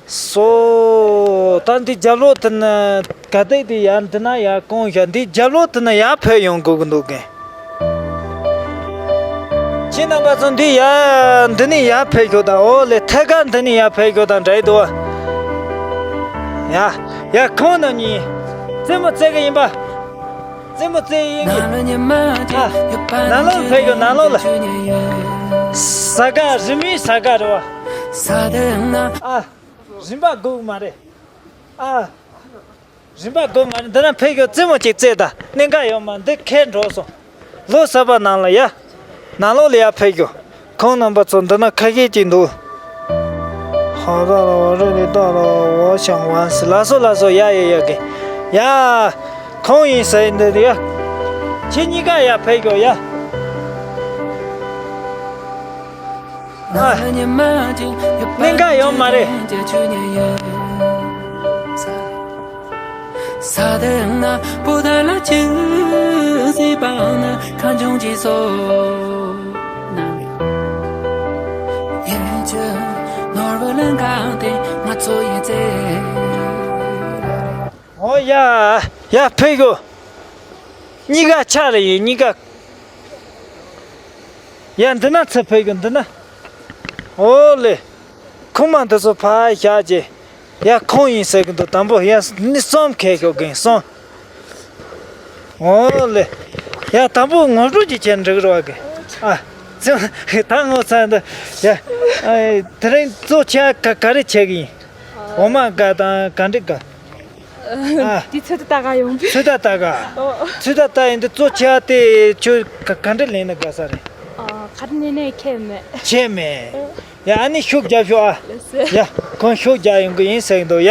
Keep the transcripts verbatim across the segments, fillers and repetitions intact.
སོ། ད་འདི་རྒྱབ་ལོགས་དེ་ནི་ག་དེ་དེ་ཡར་འདི་ན་ཡར་གང་ཤར། འདི་རྒྱབ་ལོགས་དེ་ནི་ཡར་ཕེབས་ཡོང་དགོས་ཀྱི་འདུག་གི། ཁྱེད་རྣམ་པ་ཚོ་འདི་ཡར་འདི་ནས་ཡར་ཕེབས་ཤོག་དང་། འོ་ལེ། ཐད་ཀར་འདི་ནས་ཡར་ཕེབས་ཤོག་དང་། འདྲ་ཡི་འདུག་བ། ཡ་ཡ། ཁོང་རྣམ་གཉིས་རྩེད་མོ་རྩེ་གི་ཡིན་པ། རྩེད་མོ་རྩེ་ཡིན་གི། ཨ། ནང་ལོགས་ཕེབས་ཤོག། ནང་ལོགས་ལ། ཟ་ག་རི་མོའི་ཟ་ག་རེད་བ། ཨ། རིན་པ་དགོས་མ་རེད། ཨ། རིན་པ་དགོས་མ་རེད། འདི་ན་ཕེབས་ཤོག། རྩེད་མོ་གཅིག་རྩེས་དང་། གནད་འགག་ཡོད་མ་རེད། འདི་ཁེལ་འགྲོ་སོང་། ལོ་གསར་པ་ནང་ལ་ཡ། ནང་ལོགས་ལ་ཡར་ཕེབས་ཤོག། ཁོང་རྣམ་པ་ཚོ་འདི་ན་ཁ་ཤས་ཅིག་འདུག་ཧ་ད་ལ་བ་རི་ལི་ད་ལ་བ་ཞང་ཝན་སི། ལགས་སོ་ལགས་སོ། ཡ་ཡ་ཡ་གི། ཡ། ཁོང་ཡིན་ཟེར་འདི་ཡ། ཁྱེད་གཉིས་ཀ་ཡར་ཕེབས་ཤོག་ཡ། ཨ། གནད་འགག་ཡོད་མ་རེད། ས་དེ་ན་བུ་ད་ལ་ཅི་སྲིད་པ་ན་ཁ་འབྱུང་ཅི་སོ་ན། ཡེ་ཅི་ནོར་བུ་ལེན་གང་དེ་ང་ཚོ་ཡིན་ཚེ། ཨོ་ཡ། ཡ་ཕེབས་ཤོག། གཉིས་ཀ་ཆ་རེ་ཡིན། གཉིས་ཀ། ཡ་འདི་ན་ཚུར་ཕེབས་ཤོག། འདི་ན། ཨོ་ལེ། ཁུག་མ་འདི་ཚོ་ཕར་བཞག་བྱས། ཡ་ཁོང་ཡིན་ཟེར་གི་འདུག་དང་པོ་ཡ་ནི་གསུམ་ཁེལ་ཤོག་གི་གསུམ། ཨོ་ལེ། ཡ་དང་པོ་ངོ་སྤྲོད་ཅིག་བྱས་འགྲིག་རོགས་གི། ཨ། ཚེ་ད་ངོ་ཚ་འདི། ཡ། ཨ། དེ་རིང་གཙོ་ཆེ་ག་ག་རེ་བྱེད་གི་ཡིན། འོ་མ་དགའ་དང་ག་འདྲ་དགའ། ཨ། འདི་ཚོད་ལྟ་ག་ཡོང་། ཚོད་ལྟ་ལྟ་ག། ཨོ། ཚོད་ལྟ་ལྟ་ཡིན་དུས་གཙོ་ཆེ་བ་དེ་ཁྱོད་ག་ག་འདྲ་ལེན་ན་དགའ་ས་རེད། ཨ། ག་རེ་ལེན་ནའི་ཁྱད་མེད། ཁྱད་མེད། ཨོ། ཡ་ཨ་ནི་ཤུགས་རྒྱབ་ཤོག་ཨ། ལགས་སོ། ཡ་ཁོང་ཤུགས་རྒྱག་ཡོང་གི་ཡིན་ཟེར་གི་འདུག་ཡ།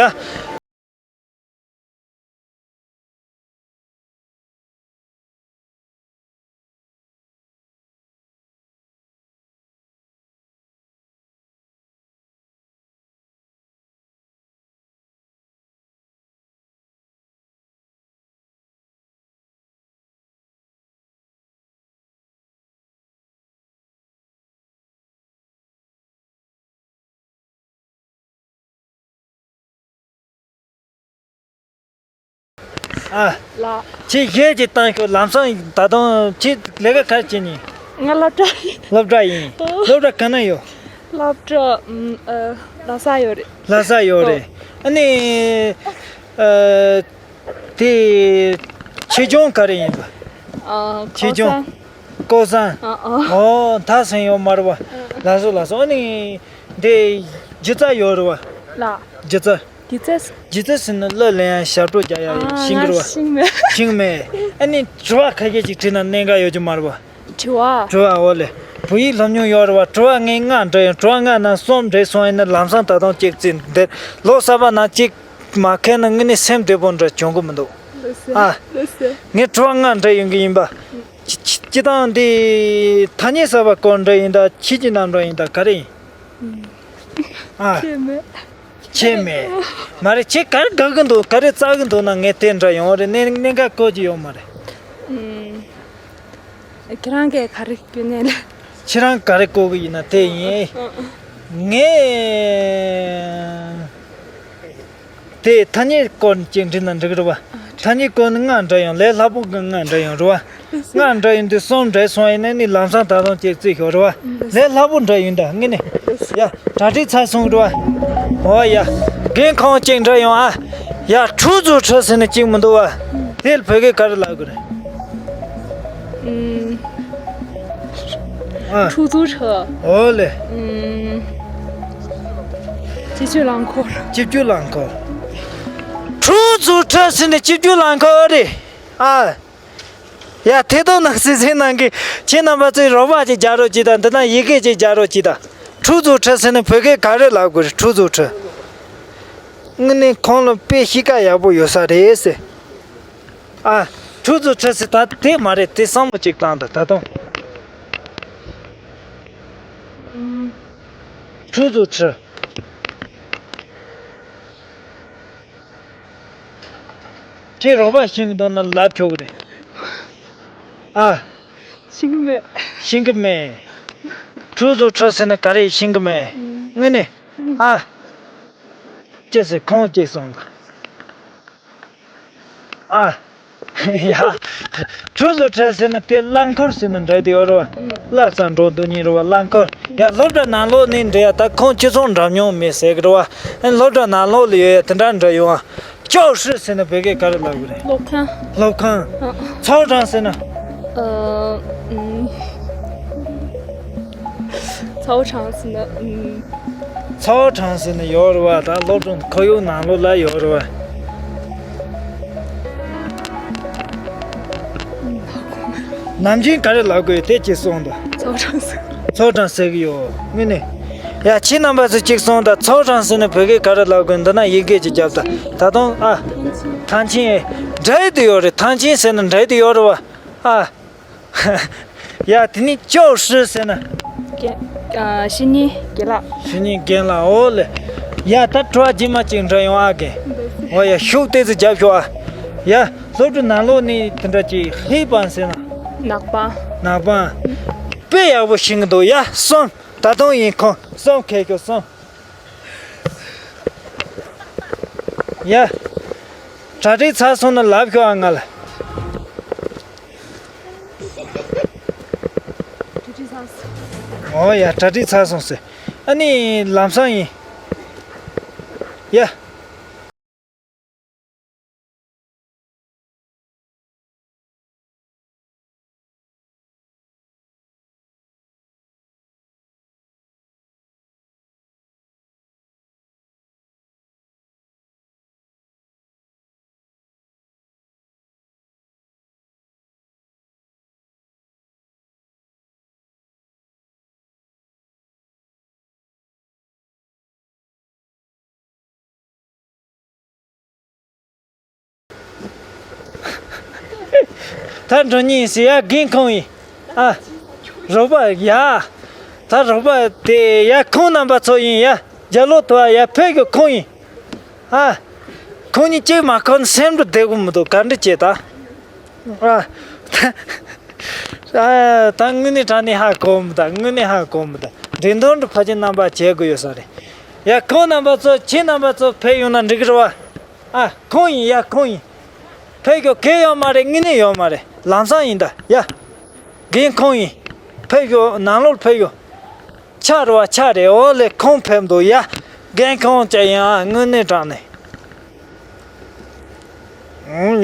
ཨ། ལགས། ཁྱེད་གཞས་ཅིག་བཏང་ཤོག། ལམ་སང་ད་དུང་ཁྱེད་ལས་ཀ་ག་རེ་བྱེད་ནི། ང་སློབ་གྲྭ་ཡིན། སློབ་གྲྭ་ཡིན། ཨོ། སློབ་གྲྭ་ག་ན་ཡོད། སློབ་གྲྭ་ཨམ། ཨ། ལྷ་ས་ཡོད་རེད། ལྷ་ས་ཡོད་རེད། ཨོ། ཨ་ནི། ཨ། དེ། ཆེད་སྦྱོང་ག་རེ་ཡིན་པ། ཨ། ཆེད་སྦྱོང་། ཀོ་སང་། ཀོ་སང་། ཨ། ཨ། ཨོ། ད་སང་ཡོད་མ་རེད་བ། ཨ། ལགས་སོ་ལགས་སོ། ཨ་ནི། དེ་སྒྱུ་རྩལ་ཡོད་རེད་བ། ལགས། སྒྱུ་རྩལ། སྒྱུ་རྩལ། སྒྱུ་རྩལ་ཟེར་ན་གླུ་ལེན་ཡ་ཞབས་བྲོ་རྒྱག་ཡ། ཨ། ཤེས་ཀྱི་རེད་བ། ཤེས་མེད། ཤེས་མེད། ཨ་ནི་དྲི་བ་ཁ་ཤས་ཅིག་དྲིས་ན་གནད་འགག་ཡོད་ཀྱི་མ་རེད་བ། དྲི་བ། དྲི་བ། འོ་ལེ། བོད་ཡིག་སློབ་མྱོང་ཡོད་རེད་བ། དྲི་བ་ངས་ལྔ་འདྲི་ཡོང་། དྲི་བ་ལྔ་ནང་གསུམ་འགྲིག་སོང་ཡིན་ན་ལམ་སང་ད་དུང་གཅིག་རྩིས་འདིར། ལོ་གསར་པ་ནང་གཅིག་མ་ཁེལ་ན་དངོས་གནས་སེམས་བདེ་པོ་འདྲ་བྱུང་གི་མི་འདུག་ལགས་སོ། ཨ། ལགས་སོ། ངས་དྲི་བ་ལྔ་འདྲི་ཡོང་གི་ཡིན་པ། སྤྱི་སྤྱི་བཏང་འདི་ཐ་སྙད་གསར་པ་སྐོར་འདྲ་ཡིན་ད། ཁྱེད་ཀྱི་རྣམ་གྲངས་ཡིན་ད། ག་རེ་ཡིན། ཨ། ཁྱད་མེད། ཁྱད་མེད། མ་རེད། ཁྱེད་ག་རེ་དགའ་གི་འདུག་ག་རེ་རྩ་གི་འདུག་ན་ངས་དེ་འདྲ་ཡོང་རེད། གནད་གནད་འགག་གོ་གི་ཡོད་མ་རེད། ཨུམ། ཁྱེད་རང་གིས་ག་རེ་སྐྱོན་ནས་ལ། ཁྱེད་རང་ག་རེ་གོ་གི་ཡིན་ན་དེ་ཡིན། ཨ། ངས། དེ་ཐ་སྙད་སྐོར་ཅིག་འདྲི་ན་འགྲིག་རེད་བ། ཐ་སྙད་སྐོར་ནི་ལྔ་འདྲི་ཡོང་། ལས་སླ་པོ་གི་ལྔ་འདྲི་ཡོང་རེད་བ། ལྔ་འདྲི་ཡོང་དུས་གསུམ་འགྲིག་སོང་ཡིན་ན་ནི་ལམ་སང་ད་དུང་གཅིག་རྩིས་ཤོག་རེད་བ། ལས་སླ་པོ་འདྲི་ཡོང་ད་ངས་ནི། ཡ། གྲ་སྒྲིག་ཚར་སོང་རེད་བ། འོ་ཡ། རྒན་ཁོང་གཅིག་འདྲི་ཡོང་ཨ། ཡ། 出租车 ཟེར་ནི་གཅིག་མི་འདུག་བ། དེ་ལ་བོད་སྐད་ག་རེ་ལབ་དགོས་རེད། ཨུམ། ཨ། 出租车། འོ་ལེ། ཨུམ། 寄居兰蔻། 寄居兰蔻། 出租车 ཟེར་ནི་寄居兰蔻 རེད། ཨ། ཡ། ཐད་གཏོང་ནང་གཟིགས་གཟིགས་གནང་གི། ཁྱེད་རྣམ་པ་ཚོས་རོགས་པ་ཅིག་རྒྱག་རོགས་གྱིས་དང་། འདི་ན་ཡི་གེ་ཅིག་རྒྱག་རོགས་གྱིས་དང་། 出租车 ཟེར་ནི་བོད་སྐད་ག་རེ་ལབ་དགོས་རེད། 出租车། དངོས་གནས་ཁོང་ལ་དཔེ་གཤིས་ཀ་ཡག་པོ་ཡོད་ས་རེད་ཟེར། ཨ། 出租车 ཟེར་ད་དེ་མ་རེད། དེ་བསམ་བློ་ཅིག་བཏང་དང་ད་དུང་། 出租车། ཁྱེད་རོགས་པ་ཤེས་ཀྱི་འདུག་ན་ལབ་ཆོག་གི་རེད། ཨ། ཤེས་ཀྱི་མེད། ཤེས་ཀྱི་མེད། 出租车 ཟེར་ན་ག་རེ་ཤེས་ཀྱི་མེད། དངོས་གནས། ཨ། ཅི་ཟེར་ཁོང་གཅིག་སོང་། ཨ། ཡ། ཁྲུ་ལོ་ཁྲ་ཟེར་ན་དེ་རླངས་འཁོར་ཟེར་ན་འདྲ་དེ་ཡོད་རེད་བ། ལ་ས་འགྲོ་འདུག་ཉིན་རེད་བ་རླངས་འཁོར། ཡ་སློབ་གྲྭ་ནང་ལོགས་ནས་འདྲ་ཡ། ད་ཁོང་སྤྱི་ཚོགས་འདྲ་མྱོང་མེད་ཟེར་གི་རེད་བ། སློབ་གྲྭ་ནང་ལོགས་ལ་ཡོད་ཡ་དེ་འདྲ་འདྲ་ཡོང་ཨ། ཅའོ་ཧྲི་ཟེར་ན་བོད་སྐད་ག་རེ་ལབ་གི་རེད། སློབ་ཁང་། སློབ་ཁང་། ཨ། ཚའོ་ཁྲང་ཟེར་ན། ཨ། ཨུམ། ཚའོ་ཁྲང་ཟེར་ན། ཨུམ། ཚའོ་ཁྲང་ཟེར་ན་ཡོད་རེད་བ། ད་སློབ་གྲྭ་ཁོར་ཡུག་ནང་ལོགས་ལ་ཡོད་རེད་བ། ནམ་རྒྱུན་ག་རེ་ལབ་དགོས་དེ་ཅིག་གསུངས་དང་། ཚའོ་ཁྲང་ཟེར། ཚའོ་ཁྲང་ཟེར་གི་ཡོད་དངོས་གནས། ཡ་ཁྱེད་རྣམ་པ་ཚོ་གཅིག་གསུངས་དང་། ཚའོ་ཁྲང་ཟེར་ན་བོད་སྐད་ག་རེ་ལབ་དགོས། འདི་ན་ཡི་གེ་ཅིག་རྒྱབ་དང་། ད་དུང་ཨ། ཐང་ཆེན། འདྲ་ཡི་དུ་ཡོད་རེད། ཐང་ཆེན་ཟེར་ན་འདྲ་ཡི་དུ་ཡོད་རེད་བ། ཨ། ཡ་དེ་ནི་ཅའོ་ཧྲི་ཟེར་ན། རྒན། ཨ། ཞི་ཉིན་རྒན་ལགས། ཞི་ཉིན་རྒན་ལགས། འོ་ལེ། ཡ་ད་དྲི་བ་རྗེས་མ་གཅིག་འདྲི་ཡོང་ཨ་རྒན། འོ་ཡ་ཤུགས་ཏོག་ཙམ་རྒྱབ་ཤོག་ཨ། ཡ་སློབ་གྲྭ་ནང་ལོགས་ནས་དེ་འདྲ་ཅིག་ཧི་པང་ཟེར་ན། ནག་པང་། ནག་པང་། དཔེ་ཡག་པོ་ཤེས་ཀྱི་འདུག་ཡ་གསུམ། ད་དུང་ཡིན། ཁོང་གསུམ་ཁེལ་ཤོག་གསུམ། ཡ། གྲ་སྒྲིག་ཚར་སོང་ན་ལབ་ཤོག་ཨ་ང་ལ། གྲ་སྒྲིག་ཚར་སོང་། འོ་ཡ་གྲ་སྒྲིག་ཚར་སོང་ཟེར། ཨ་ནི་ལམ་སང་ཡིན། ཡ། ད་འགྲོ་ཉིན་ཟེར་ཡ་རྒན་ཁོང་ཡིན། ཨ། རོགས་པ་ཡ། ད་རོགས་པ་དེ་ཡ་ཁོང་རྣམ་པ་ཚོ་ཡིན་ཡ། རྒྱ་ལོ་ཐོ་ཡ་ཕེབས་ཀྱི་ཁོང་ཡིན། ཨ། ཁོང་གཉིས་གཅིག་མ་ཁོ་ན་སེམས་འགྲོ་བདེ་གོ་མི་འདུག་ག་འདྲ་བྱེད་ད། ཨ། ཨ། ད་དངོས་གནས་དྲང་གནས་ཧ་གོ་མི་ད། དངོས་གནས་ཧ་གོ་མི་ད། འགྲན་བསྡུར་འདྲ་ཕལ་ཆེར་རྣམ་པ་བྱེད་དགོས་ཡོད་ས་རེད། ཡ་ཁོང་རྣམ་པ་ཚོ་ཁྱེད་རྣམ་པ་ཚོ་ཕེབས་ཡོང་ན་འགྲིག་གི་རེད་བ། ཨ། ཁོང་ཡིན་ཡ་ཁོང་ཡིན། ཕེབས་ཤོག་གལ་ཡོད་མ་རེད། དངོས་གནས་ཡོད་མ་རེད། ལམ་སང་ཡིན་ད་ཡ། རྒན་ཁོང་ཡིན། ཕེབས་ཤོག་ནང་ལོགས་ཕེབས་ཤོག་ཆ་རེད་བ་ཆ་རེད། འོ་ལེ་ཁོང་ཕེབས་འདུག་ཡ། རྒན་ཁོང་ཅག་ཡིན་ཨ་དངོས་གནས་དྲང་གནས། ཨུང་ཡ།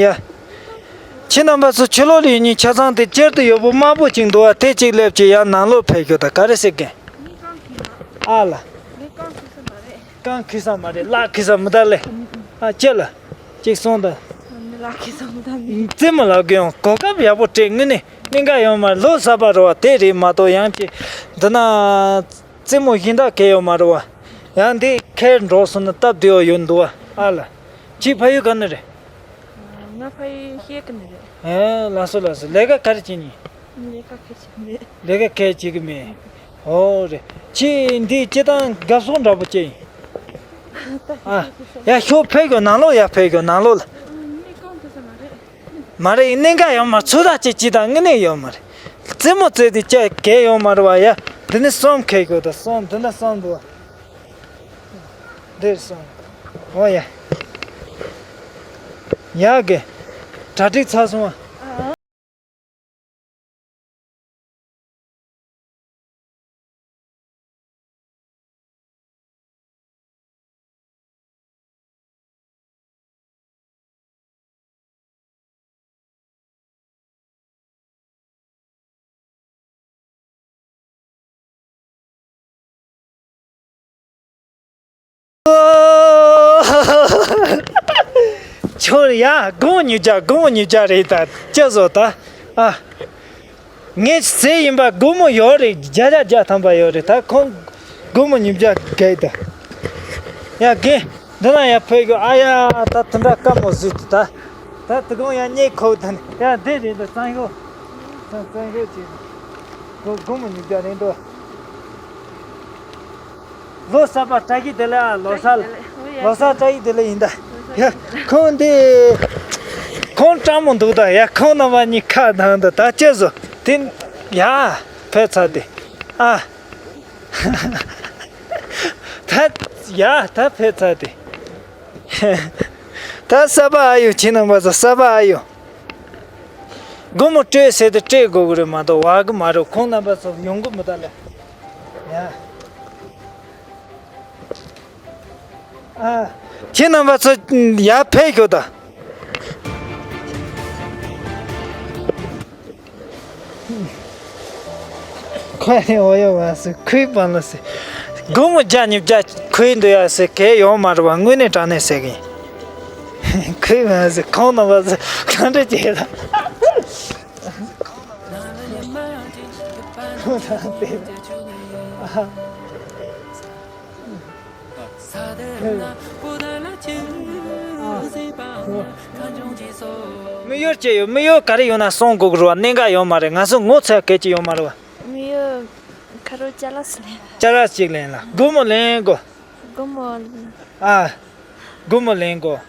ཁྱེད་རྣམ་པ་ཚོ་ཕྱི་ལོགས་ལ་ཡོད་ཉིན་ཆ་ཚང་དེ་སྤྱིར་དུ་ཡོད་པོ་དམར་པོ་ཅིག་འདུག་བ། དེ་གཅིག་སླེབས་ཀྱི་ཡ་ནང་ལོགས་ཕེབས་ཤོག་ད་ག་རེ་ཟེར་རྒན། ཨ་ལ། རྐང་ཁུ་ས་མ་རེད། ལག་ཁུ་ས་མི་ད་ལེ། ཨ་ཅེ་ལ། ཅིག་སོང་ད། ལག་ཁུ་ས་མི་ད་མི། རྩེད་མོ་ལབ་གི་ཡོང་གོ་སྐབས་ཡག་པོ་སྤྲད་དངོས་གནས་གནད་འགག་ཡོང་མ་རེད། ལོ་གསར་པ་རེད་བ། དེ་རེད་མ་གཏོགས་ཡང་ཅི། འདི་ན་རྩེད་མོ་གཞན་དག་གས་ཡོད་མ་རེད་བ། ཡང་འདི་ཁེར་འགྲོ་སོང་ན་སྟབས་བདེ་བ་ཡོད་འདུག་བ། ཨ་ལ། ཁྱེད་ཕ་ཡུལ་ག་ནས་རེད། ང་ཕ་ཡུལ་ཤེལ་དཀར་ནས་རེད། ཨེ་ལགས་སོ་ལགས་སོ། ལས་ཀ་ག་རེ་བྱེད་ནི། ལས་ཀ་ག་རེ་བྱེད་ནི། ལས་ཀ་ག་རེ་བྱེད་གི་མེད། ཨོ་རེད། ཁྱེད་འདི་སྤྱིར་བཏང་དགའ་ཕྱོགས་འདྲ་པོ་ཅི་ཡིན། ཨ། ཡ་ཤོག་ཕེབས་ཤོག་ནང་ལོགས་ཡ་ཕེབས་ཤོག་ནང་ལོགས་ལ། མ་རེད། གནད་འགག་ཡོད་མ་རེད། ཚོད་ལྟ་བྱེད་ཅིག་དང་དངོས་གནས་ཡོད་མ་རེད། རྩེད་མོ་རྩེ་དེ་བྱ་གལ་ཡོད་མ་རེད་བ་ཡ། འདི་ནི་གསུམ་ཁེལ་ཤོག་ད་གསུམ་འདི་ན་གསུམ་འདུག་བ། འདིར་སོང་། འོ་ཡ། ཡག་གི། གྲ་སྒྲིག་ཚར་སོང་ཨ། ཁྱོད་ཡ་དགུང་ཉིས་བརྒྱ་དགུང་ཉིས་བརྒྱ་རེད་ད་ཅི་བཟོ་ད། ཨ། ངའི་ཟས་ཡིན་པ་སྒོར་མོ་ཡོད་རེད། བརྒྱ་ཆ་བརྒྱ་ཐམ་པ་ཡོད་རེད། ད་ཁོང་སྒོར་མོ་ཉིས་བརྒྱ་བརྒལ་ད། ཡ་རྒན། འདི་ན་ཡ་ཕེབས་ཤོག་ཨ་ཡ་ད་དེ་འདྲ་དཀའ་མོ་བཟོས་ཏེ་ད། ད་དེ་གོང་ཡ་རྙེད་ཁོ་ད་ནི་ཡ་འདི་རེད་ད་གཙང་ཤོག་གཙང་ཤོག་ཅིག་སྒོར་སྒོར་མོ་ཉིས་བརྒྱ་རེད་འགྲོ། ལོ་གསར་པ་བཀྲ་ཤིས་བདེ་ལེགས་ཨ། ལོ་གསར། ལོ་གསར་བཀྲ་ཤིས་བདེ་ལེགས་ཡིན་ད། ཡ་ཁོང་འདི། ཁོང་སྤྲང་མོ་འདུག་ད། ཡ་ཁོང་རྣམ་པ་གཉིས་ཁ་གདངས་ད་ད་ཅི་བཟོ་དེ། ཡ་ཕེབས་ཚར་ཏེ། ཨ། ད་ཡ་ད་ཕེབས་ཚར་ཏེ། ད་གསར་པ་ཨ་ཡོ། ཁྱེད་རྣམ་པ་ཚོ་གསར་པ་ཨ་ཡོ། སྒོར་མོ་སྤྲད་ཟེར་དུས་སྤྲད་དགོས་ཀྱི་རེད་མ་གཏོགས་བ་གི་མ་རེད། ཁོང་རྣམ་པ་ཚོ་ཡོང་གི་མི་གདའ་ལེ། ཡ། ཨ། ཁྱེད་རྣམ་པ་ཚོ་ཡར་ཕེབས་ཤོག་ད། ཁོས་ནི་འོ་ཡོ་བ་སི་ཁོའི་པང་ལ་སི། སྒོར་མོ་བརྒྱ་ཉིས་བརྒྱ་ཁོའི་འདོད་ཡ་སི་གས་ཡོང་མ་རེད་བ། དངོས་གནས་དྲང་གནས་ཟེར་གི་ཡིན། ཁོའི་བ་སི་ཁོང་རྣམ་པ་སི་གང་འདྲ་བྱེད་ལ། ཁོང་དང་དེ། ཨ། དམིགས་ཡུལ་ཅི་ཡོད། དམིགས་ཡུལ་ག་རེ་ཡོད་ན་གསུང་དགོས་ཀྱི་རེད་བ། གནད་འགག་ཡོད་མ་རེད། ང་ཚོ་ངོ་ཚ་སྐད་ཅིག་ཡོད་མ་རེད་བ། དམིགས་ཡུལ་ཁ་རོ་ཅ་ལག་ཟེར་ལེན། ཅ་ལག་ཅིག་ལེན་ལ། སྒོར་མོ་ལེན་དགོས། སྒོར་མོ། ཨ། སྒོར་མོ་ལེན་དགོས།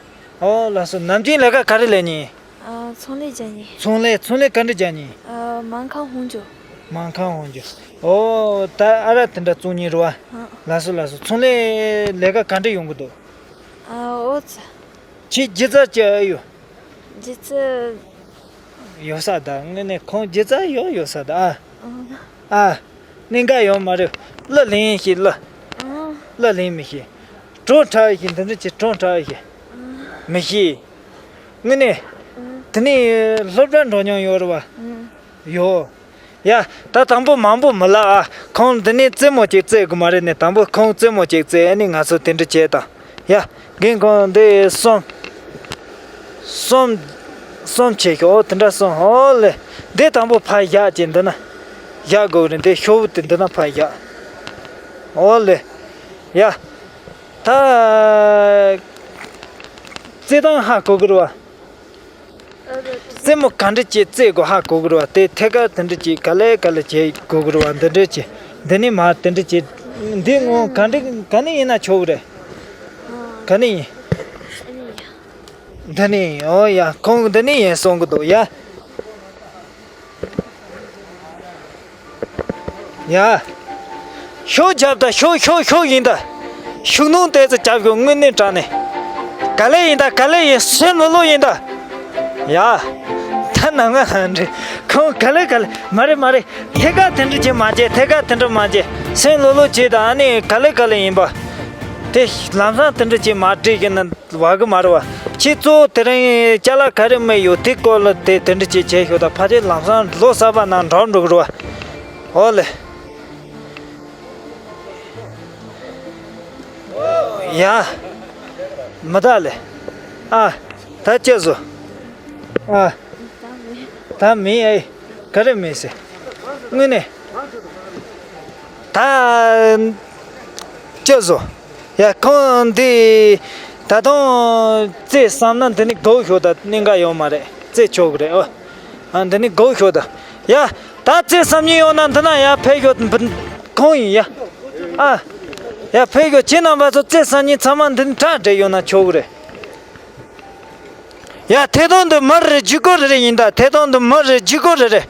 ཨོ་ལགས་སོ། ནམ་རྒྱུན་ལས་ཀ་ག་རེ་ལས་ནི། ཨ། ཚོང་ལས་རྒྱག་ནི། ཚོང་ལས། ཚོང་ལས་ག་འདྲ་རྒྱག་ནི། ཨ། སྨན་ཁང་ཧོང་ཇོ། སྨན་ཁང་ཧོང་ཇོ། ཨོ། ད་ཨ་རག་དེ་འདྲ་བཙོང་ནི་རེད་བ། ཨ། ལགས་སོ་ལགས་སོ། ཚོང་ལས་ལས་ཀ་ག་འདྲ་ཡོང་གི་འདུག། ཨ། ཨོ་ཙི། ཁྱེད་སྒྱུ་རྩལ་ཅི་ཡོད། སྒྱུ་རྩལ། ཡོད་ས་ད། དངོས་གནས་ཁོང་སྒྱུ་རྩལ་ཡོད་ཡོད་ས་ད། ཨ། ཨ། གནད་འགག་ཡོད་མ་རེད། གླུ་ལེན་ཤེས་གླུ། གླུ་ལེན་མི་ཤེས། བྲོ་འཁྲབ་ཤེས། འདི་འདྲ་ཅིག་བྲོ་འཁྲབ་ཤེས། མི་ཤེས། དངོས་གནས། དེ་ནས་སློབ་གྲྭ་འགྲོ་མྱོང་ཡོད་རེད་བ། ཡོད། ཡ། ད་དང་པོ་མང་པོ་མི་ལབ་ཨ། ཁོང་འདི་ནས་རྩེད་མོ་ཅིག་རྩེད་དགོས་མ་རེད་ནས། དང་པོ་ཁོང་རྩེད་མོ་ཅིག་རྩེད། ཨ་ནི་ང་ཚོ་དེ་འདྲ་བྱེད་དང་། ཡ། རྒན་ཁོང་འདི་གསུམ། གསུམ། གསུམ་བྱེད་ཤོག། ཨོ་དེ་འདྲ་གསུམ། ཨོ་ལེ། འདི་དང་པོ་ཕར་བཞག་ཅིག་འདི་ན། བཞག་དགོས་རེད། འདི་ཤོག་བུ་དེ་འདི་ན་ཕར་བཞག། ཨོ་ལེ། ཡ། ད། རྩེད་སྟངས་ཧ་གོ་གི་རེད་བ། རྩེད་མོ་ག་འདྲ་བྱེད་རྩེད་དགོས་ཧ་གོ་གི་རེད་བ། དེ་ཐད་ཀར་དེ་འདྲ་བྱེད། ག་ལེ་ག་ལེ་བྱེད་དགོས་གི་རེད་བ། འདི་འདྲ་བྱེད། འདི་ནི་མ་དེ་འདྲ་བྱེད། འདི་སྔོན་ག་འདྲ་ག་ནས་ཡིན་ན་ཆོག་གི་རེད། ག་ནས་ཡིན། འདི་ནས་ཡིན། ཨོ་ཡ། ཁོང་འདི་ནས་ཡིན་གསུང་གི་འདུག་ཡ། ཡ། ཤོག་རྒྱབ་ད། ཤོག་ཤོག་ཤོག་ཡིན་ད། ཤུགས་སྣོན་ཏོག་ཙམ་རྒྱབ་ཤོག། དངོས་གནས་དྲང་གནས། ག་ལེ་ཡིན་ད། ག་ལེ་ཡིན། སེམས་ལྷོད་ལྷོད་ཡིན་ད། ཡ། ད་ནང་ང་ཧ་འདྲི། ཁོང་ག་ལེ་ག་ལེ། མ་རེད་མ་རེད། ཐད་ཀར་དེ་འདྲ་བྱེད་མ་བྱེད། ཐད་ཀར་དེ་འདྲ་མ་བྱེད། སེམས་ལྷོད་ལྷོད་བྱེད་ད། ཨ་ནི་ག་ལེ་ག་ལེ་ཡིན་པ། དེ་ལམ་སང་དེ་འདྲ་བྱེད་མ་བྲིས་ཀྱི་ན། བ་གི་མ་རེད་བ། ཁྱེད་གཙོ་བོ་དེ་རིང་ཅ་ལག་ག་རེ་མེད་ཡོད། དེ་སྐོར་ལ་དེ་དེ་འདྲ་ཅིག་བྱས་ཤོག་ད། ཕལ་ཆེར་ལམ་སང་ལོ་གསར་པ་ནང་འགྲོ་འགྲོ་གི་རེད་བ། ཨོ་ལེ། ཡ། མི་ད་ལེ། ཨ། ད་ཅི་བཟོ། ཨ། ད་མི་ཨེ། ག་རེ་མེད་ཟེར། དངོས་གནས། ད། ཅི་བཟོ། ཡ། ཁོང་འདི། ད་དུང་རྩེད་བསམ་ན་འདི་ནི་སྒུག་ཤོག་ད། གནད་འགག་ཡོད་མ་རེད། རྩེད་ཆོག་གི་རེད་ཨོ། ཨ། འདི་ནི་སྒུག་ཤོག་ད། ཡ། ད་རྩེད་བསམ་མཁན་ཡོད་ན་འདི་ན་ཡར་ཕེབས་ཤོག། འབུ། ཁོང་ཡིན་ཡ། ཨ། ཡར་ཕེབས་ཤོག། ཁྱེད་རྣམ་པ་ཚོ་རྩེད་བསམ་མཁན་ཚང་མ་འདི་ནི་གྲ་སྒྲིག་ཡོད་ན་ཆོག་གི་རེད། ཡ། ཐད་གཏོང་འདི་མི་རེ་རེ་བརྒྱུད་སྐུར་རེ་རེ་ཡིན་ད། ཐད་གཏོང་འདི་མི་རེ་རེ་བརྒྱུད་སྐུར་རེ་རེ།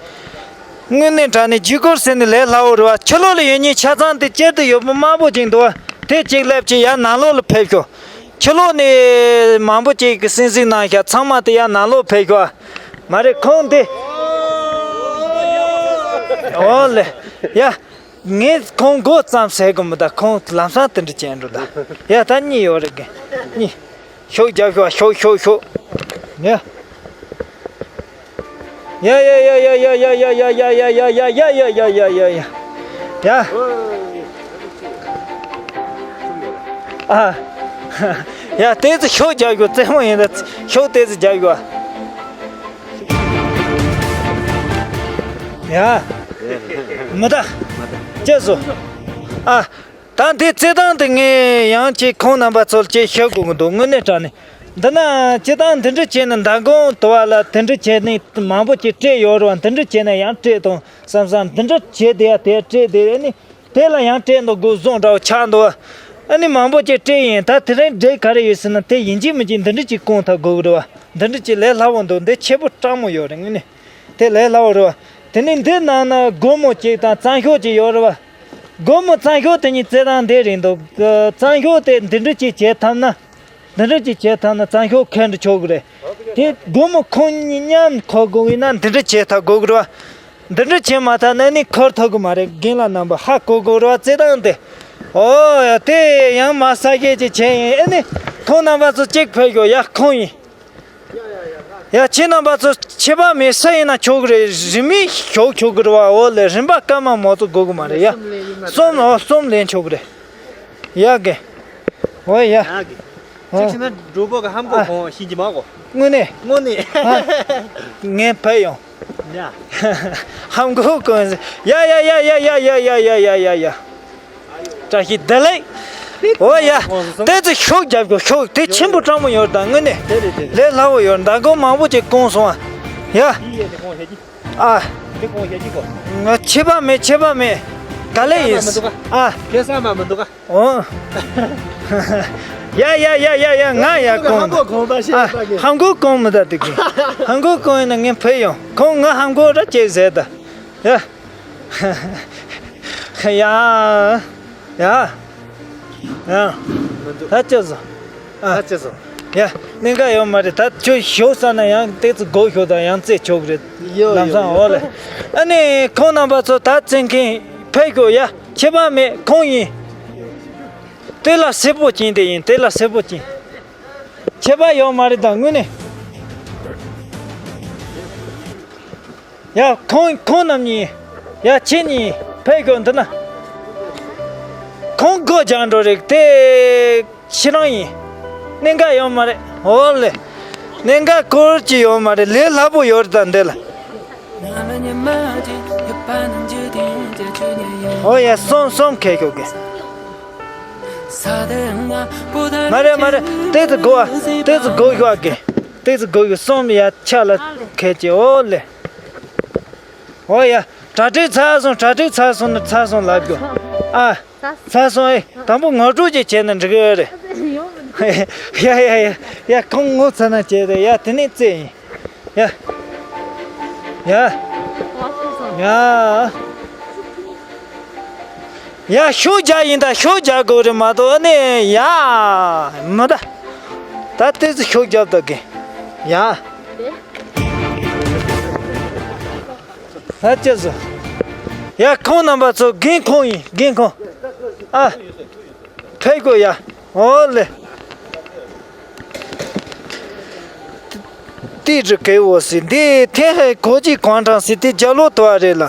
དངོས་གནས་དྲང་གནས་བརྒྱུད་སྐུར་ཟེར་ནས་ལས་སླ་བོ་རེད་བ། ཕྱི་ལོགས་ལ་ཡོད་མཁན་ཆ་ཚང་དེ་སྤྱིར་དུ་ཡོད་པ་དམར་པོ་ཅིག་འདུག་བ། དེ་གཅིག་སླེབས་ཅིག་ཡར་ནང་ལོགས་ལ་ཕེབས་ཤོག། ཕྱི་ལོགས་ནས་མང་པོ་ཅིག་གིས་སིང་སིང་གནང་ཤག། ཚང་མ་དེ་ཡར་ནང་ལོགས་ཕེབས་ཤོག། མ་རེད་ཁོང་དེ། ཨོ་ལེ། ཡ། ངས་ཁོང་མགོ་ཙམ་ཟེར་གི་མི་ད། ཁོང་ལམ་སང་དེ་འདྲ་བྱས་འགྲོ་ད། ཡ། ད་གཉིས་ཡོད་རེད་གི། གཉིས། ཤོག་རྒྱབ་ཤོག། ཤོག་ཤོག་ཤོག། ཡ། ཡ་ཡ་ཡ། ཡ། ཨ། ཡ། དེ་ཚོ་ཤོག་རྒྱབ་ཤོག། རྩེད་མོ་ཡིན་ད། ཤོག་དེ་ཚོ་རྒྱབ་ཤོག། ཡ། མི་ད། ཅི་བཟོ། ཨ། ད་འདི་རྩེད་སྟངས་དེ་ངས་ཡང་ཅིག་ཁོང་རྣམ་པ་ཚོར་ཅིག་བཤད་དགོས་ཀྱི་འདུག། དངོས་གནས་དྲང་གནས། འདི་ན་སྤྱིར་བཏང་འདི་འདྲ་བྱས་ནས་མདང་དགོང་དུ་བ་ལ་དེ་འདྲ་བྱས་ནས་མང་པོ་ཅིག་སྤྲད་ཡོད་རེད་བ། འདི་འདྲ་བྱས་ན་ཡང་སྤྲད་དང་བསམ་བསམ། འདི་འདྲ་བྱས་དེ་ཡ་དེ་སྤྲད་དེ། ཨ་ནི་དེ་ལ་ཡང་སྤྲད་འདུག་དགོས་བཟོ་འདྲ་བོ་ཆགས་འདུག། ཨ་ནི་མང་པོ་ཅིག་སྤྲད་ཡིན། ད་དེ་རིང་འབྲས་ག་རེ་ཡོད་ཟེར་ན། དེ་ཡིན་གཅིག་མིན་གཅིག་འདི་འདྲ་ཅིག་བསྐུངས་ཐུབ་དགོས་ཀྱི་རེད་བ། འདི་འདྲ་ཅིག་ལས་སླ་བོ་འདུག། འདི་ཁྱད་པར་སྤྲང་མོ་ཡོད་རེད། དངོས་གནས་དེ་ལས་སླ་བོ་རེད་བ། དེ་ནས་འདི་ནང་ན་སྒོར་མོ་གཅིག་དང་རྩང་ཤོག་གཅིག་ཡོད་རེད་བ། སྒོར་མོ་རྩང་ཤོག་དེ་གཉིས་རྩེད་སྟངས་འདི་རེད་འདུག། རྩང་ཤོག་དེ་འདི་འདྲ་ཅིག་བྱེད་ཐུབ་ན། འདི་འདྲ་ཅིག་བྱས་ཐལ་ན་བཙན་ཤོག་ཁེལ་འགྲོ་ཆོག་གི་རེད། དེ་སྒོར་མོ་ཁོང་གཉིས་མཉམ་འཁུར་དགོས་ཡིན་ན་འདི་འདྲ་བྱས་ཐལ་དགོས་གི་རེད་བ། འདི་འདྲ་བྱས་མ་ཐལ་ན་ནི་འཁུར་ཐུབ་གི་མ་རེད། རྒན་ལགས་རྣམ་པ་ཧ་གོ་དགོས་རེད་བ་རྩེད་སྟངས་དེ། ཨོ་ཡ་དེ་ཡང་མ་ས་སྐྱེས་ཅིག་བྱས་ཡིན། ཨེ་ནི་ཁོང་རྣམ་པ་ཚོ་གཅིག་ཕེབས་ཤོག་ཡ། ཁོང་ཡིན། ཡ་ཁྱེད་རྣམ་པ་ཚོ་ཁྱད་པར་མེད་ས་ཡིན་ན་ཆོག་གི་རེད། རིན་མེད་ཞོག་ཆོག་གི་རེད་བ། འོ་ལེ་རིན་པ་སྐར་མ་མ་གཏོགས་དགོས་གི་མ་རེད་ཡ། གསུམ་ལེན་ཡིན་མ་གསུམ་རེད། ཨོ་གསུམ་ལེན་ཆོག་གི་རེད། ཡ་གི། ཨོ་ཡ། ཡ་གི། ཨོ། ཁྱེད་ན་འགྲོ་པོ་གི་ཧམ་གོ་ཨ། གོང་ཤིན་གྱི་མ་གོ། དངོས་གནས། དངོས་གནས། ཨ། ངས་ཕེབས་ཡོང་། ཡ། ཧམ་གོ་གོང་ཡ་ཡ་ཡ། བཀྲ་ཤིས་བདེ་ལེགས། ཨོ་ཡ། དེ་ཚོ་ཤོག་རྒྱབ་དགོས། ཤོག་དེ་ཆེན་པོ་སྤྲང་མོ་ཡོད་ད། དངོས་གནས། དེ་རེད་དེ་རེད། ལས་སླ་བོ་ཡོད། མདང་དགོང་མང་པོ་ཅིག་སྐོང་སོང་ཨ། ཡ། ཡི་ཡེ་དེ་སྐོང་བྱེད་ཀྱི། ཨ། དེ་སྐོང་བྱེད་ཀྱི་གོ། ང་ཁྱད་པར་མེད། ཁྱད་པར་མེད། ག་ལེ་ཡིན། ཁྱད་པར་མི་འདུག་ག་ཨ། ཁྱད་པར་མི་འདུག་ག་ཨོ། ཡ་ཡ་ཡ་ཡ་ཡ། ང་ཡ་ཧམ་གོ་གོང་གོང་པ་ཤེས་ཨ། པ་གི། ཧམ་གོ་གོང་མི་ད་དེ་གི། ཧམ་གོ་གོང་ཡིན་ན་ངས་ཕེབས་ཡོང་། ཁོང་ང་ཧམ་གོ་ར་ཅེས་ཟེར་ད། ཡ། ཡ། ཡ། ཡ། མི་འདུག་ད་ཅི་བཟོ། ཨ། ད་ཅི་བཟོ། ཡ། གནད་འགག་ཡོད་མ་རེད། ད་ཁྱོད་ཞོག་ས་ན་ཡང་ཏོག་ཙམ་སྒུག་ཤོག་དང་། ཡང་རྩེད་ཆོག་གི་རེད། ཡོ་ལམ་སང་ཡོ་ཡོ། འོ་ལེ། ཨ་ནི་ཁོང་རྣམ་པ་ཚོ་ད་རྩེད་མཁན་ཕེབས་ཤོག་ཡ། ཁྱད་པར་མེད། ཁོང་ཡིན། དེ་ལ་སེར་པོ་ཅན་དེ་ཡིན། དེ་ལ་སེར་པོ་ཅན། ཁྱད་པར་ཡོད་མ་རེད་ད་དངོས་གནས། ཡ། ཁོང་ཁོང་རྣམ་གཉིས། ཡ། ཁྱེད་གཉིས་ཕེབས་དགོས་འདུག་ན། ཁོང་སྒོ་རྒྱག་འགྲོ་རེད་དེ། ཁྱེད་རང་ཡིན། གནད་འགག་ཡོད་མ་རེད། འོ་ལེ། གནད་འགག་སྐོར་གྱི་ཡོད་མ་རེད། ལས་སླ་པོ་ཡོད་རེད་ད་འདི་ལ། འོ་ཡ། གསུམ་གསུམ་ཁེལ་ཤོག་གི། མ་རེད་མ་རེད། ཏོག་ཙམ་སྒུག་ཨ། ཏོག་ཙམ་སྒུག་ཤོག་གི། ཏོག་ཙམ་སྒུག་ཤོག་གསུམ་ཡ་ཆ་ལ་ཁེལ་གྱི། འོ་ལེ། འོ་ཡ། གྲ་སྒྲིག་ཚར་སོང་། གྲ་སྒྲིག་ཚར་སོང་ན་ཚར་སོང་ལབ་དགོས་ཨ། ཚར་སོང་། ཨེ། དང་པོ་ངོ་སྤྲོད་ཅིག་བྱས་ན་འགྲིག་གི་རེད། ཡ་ཡ་ཡ་ཡ། ཁོང་ངོ་ཚ་ན་བྱས་རེད་ཡ། དེ་ནས་རྩེད་ཡིན། ཡ། ཡ། ཡ། ཡ། ཤོག་རྒྱག་ཡིན་ད། ཤོག་རྒྱག་དགོས་རེད་མ་གཏོགས་ཨ་ནི་ཡ། མི་ད། ད་ཏོག་ཙམ་ཤོག་རྒྱབ་ད་གི། ཡ། ཨ་ཅེ་ཟོ། ཡ། ཁོང་རྣམ་པ་ཚོ། རྒན་ཁོང་ཡིན། རྒན་ཁོང་། ཨ། ཕེབས་དགོས་ཡ། འོ་ལེ། ཏི་ཀྲི་ཀེ་འོ་སི། འདི་ཐེན་ཧའེ་གོ་ཅི་ཀོང་ཀྲང་ཟེར་དེ་རྒྱ་ལོ་དོ་བ་རེད་ལ།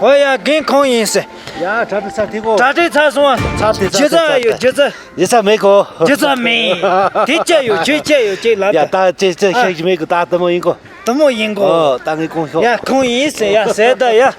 ཨོ་ཡ། རྒན་ཁོང་ཡིན་ཟེར། ཡ། གྲ་སྒྲིག་ཚར་ཐིག་གོ། གྲ་སྒྲིག་ཚར་སོང་ཨ། ཚར་ཐིག་ཚར། རྒྱུ་ཚ་ཡོད། རྒྱུ་ཚ། རྒྱུ་ཚ་མེད་གོ། རྒྱུ་ཚ་མེད། དེ་ཅི་ཡོད། ཁྱོད་ཅི་ཡོད་ཅེས་ལབ། ཡ། ད་ཅེས་ཅེས་ཨ། ཤེས་ཀྱི་མེད་གི། ད་དུ་མོ་ཡིན་གོ། དུ་མོ་ཡིན་གོ། ཨོ། ད་ངས་གོང་ཤོག་ཡ། ཁོང་ཡིན་ཟེར་ཡ་ཟེར་ད་ཡ།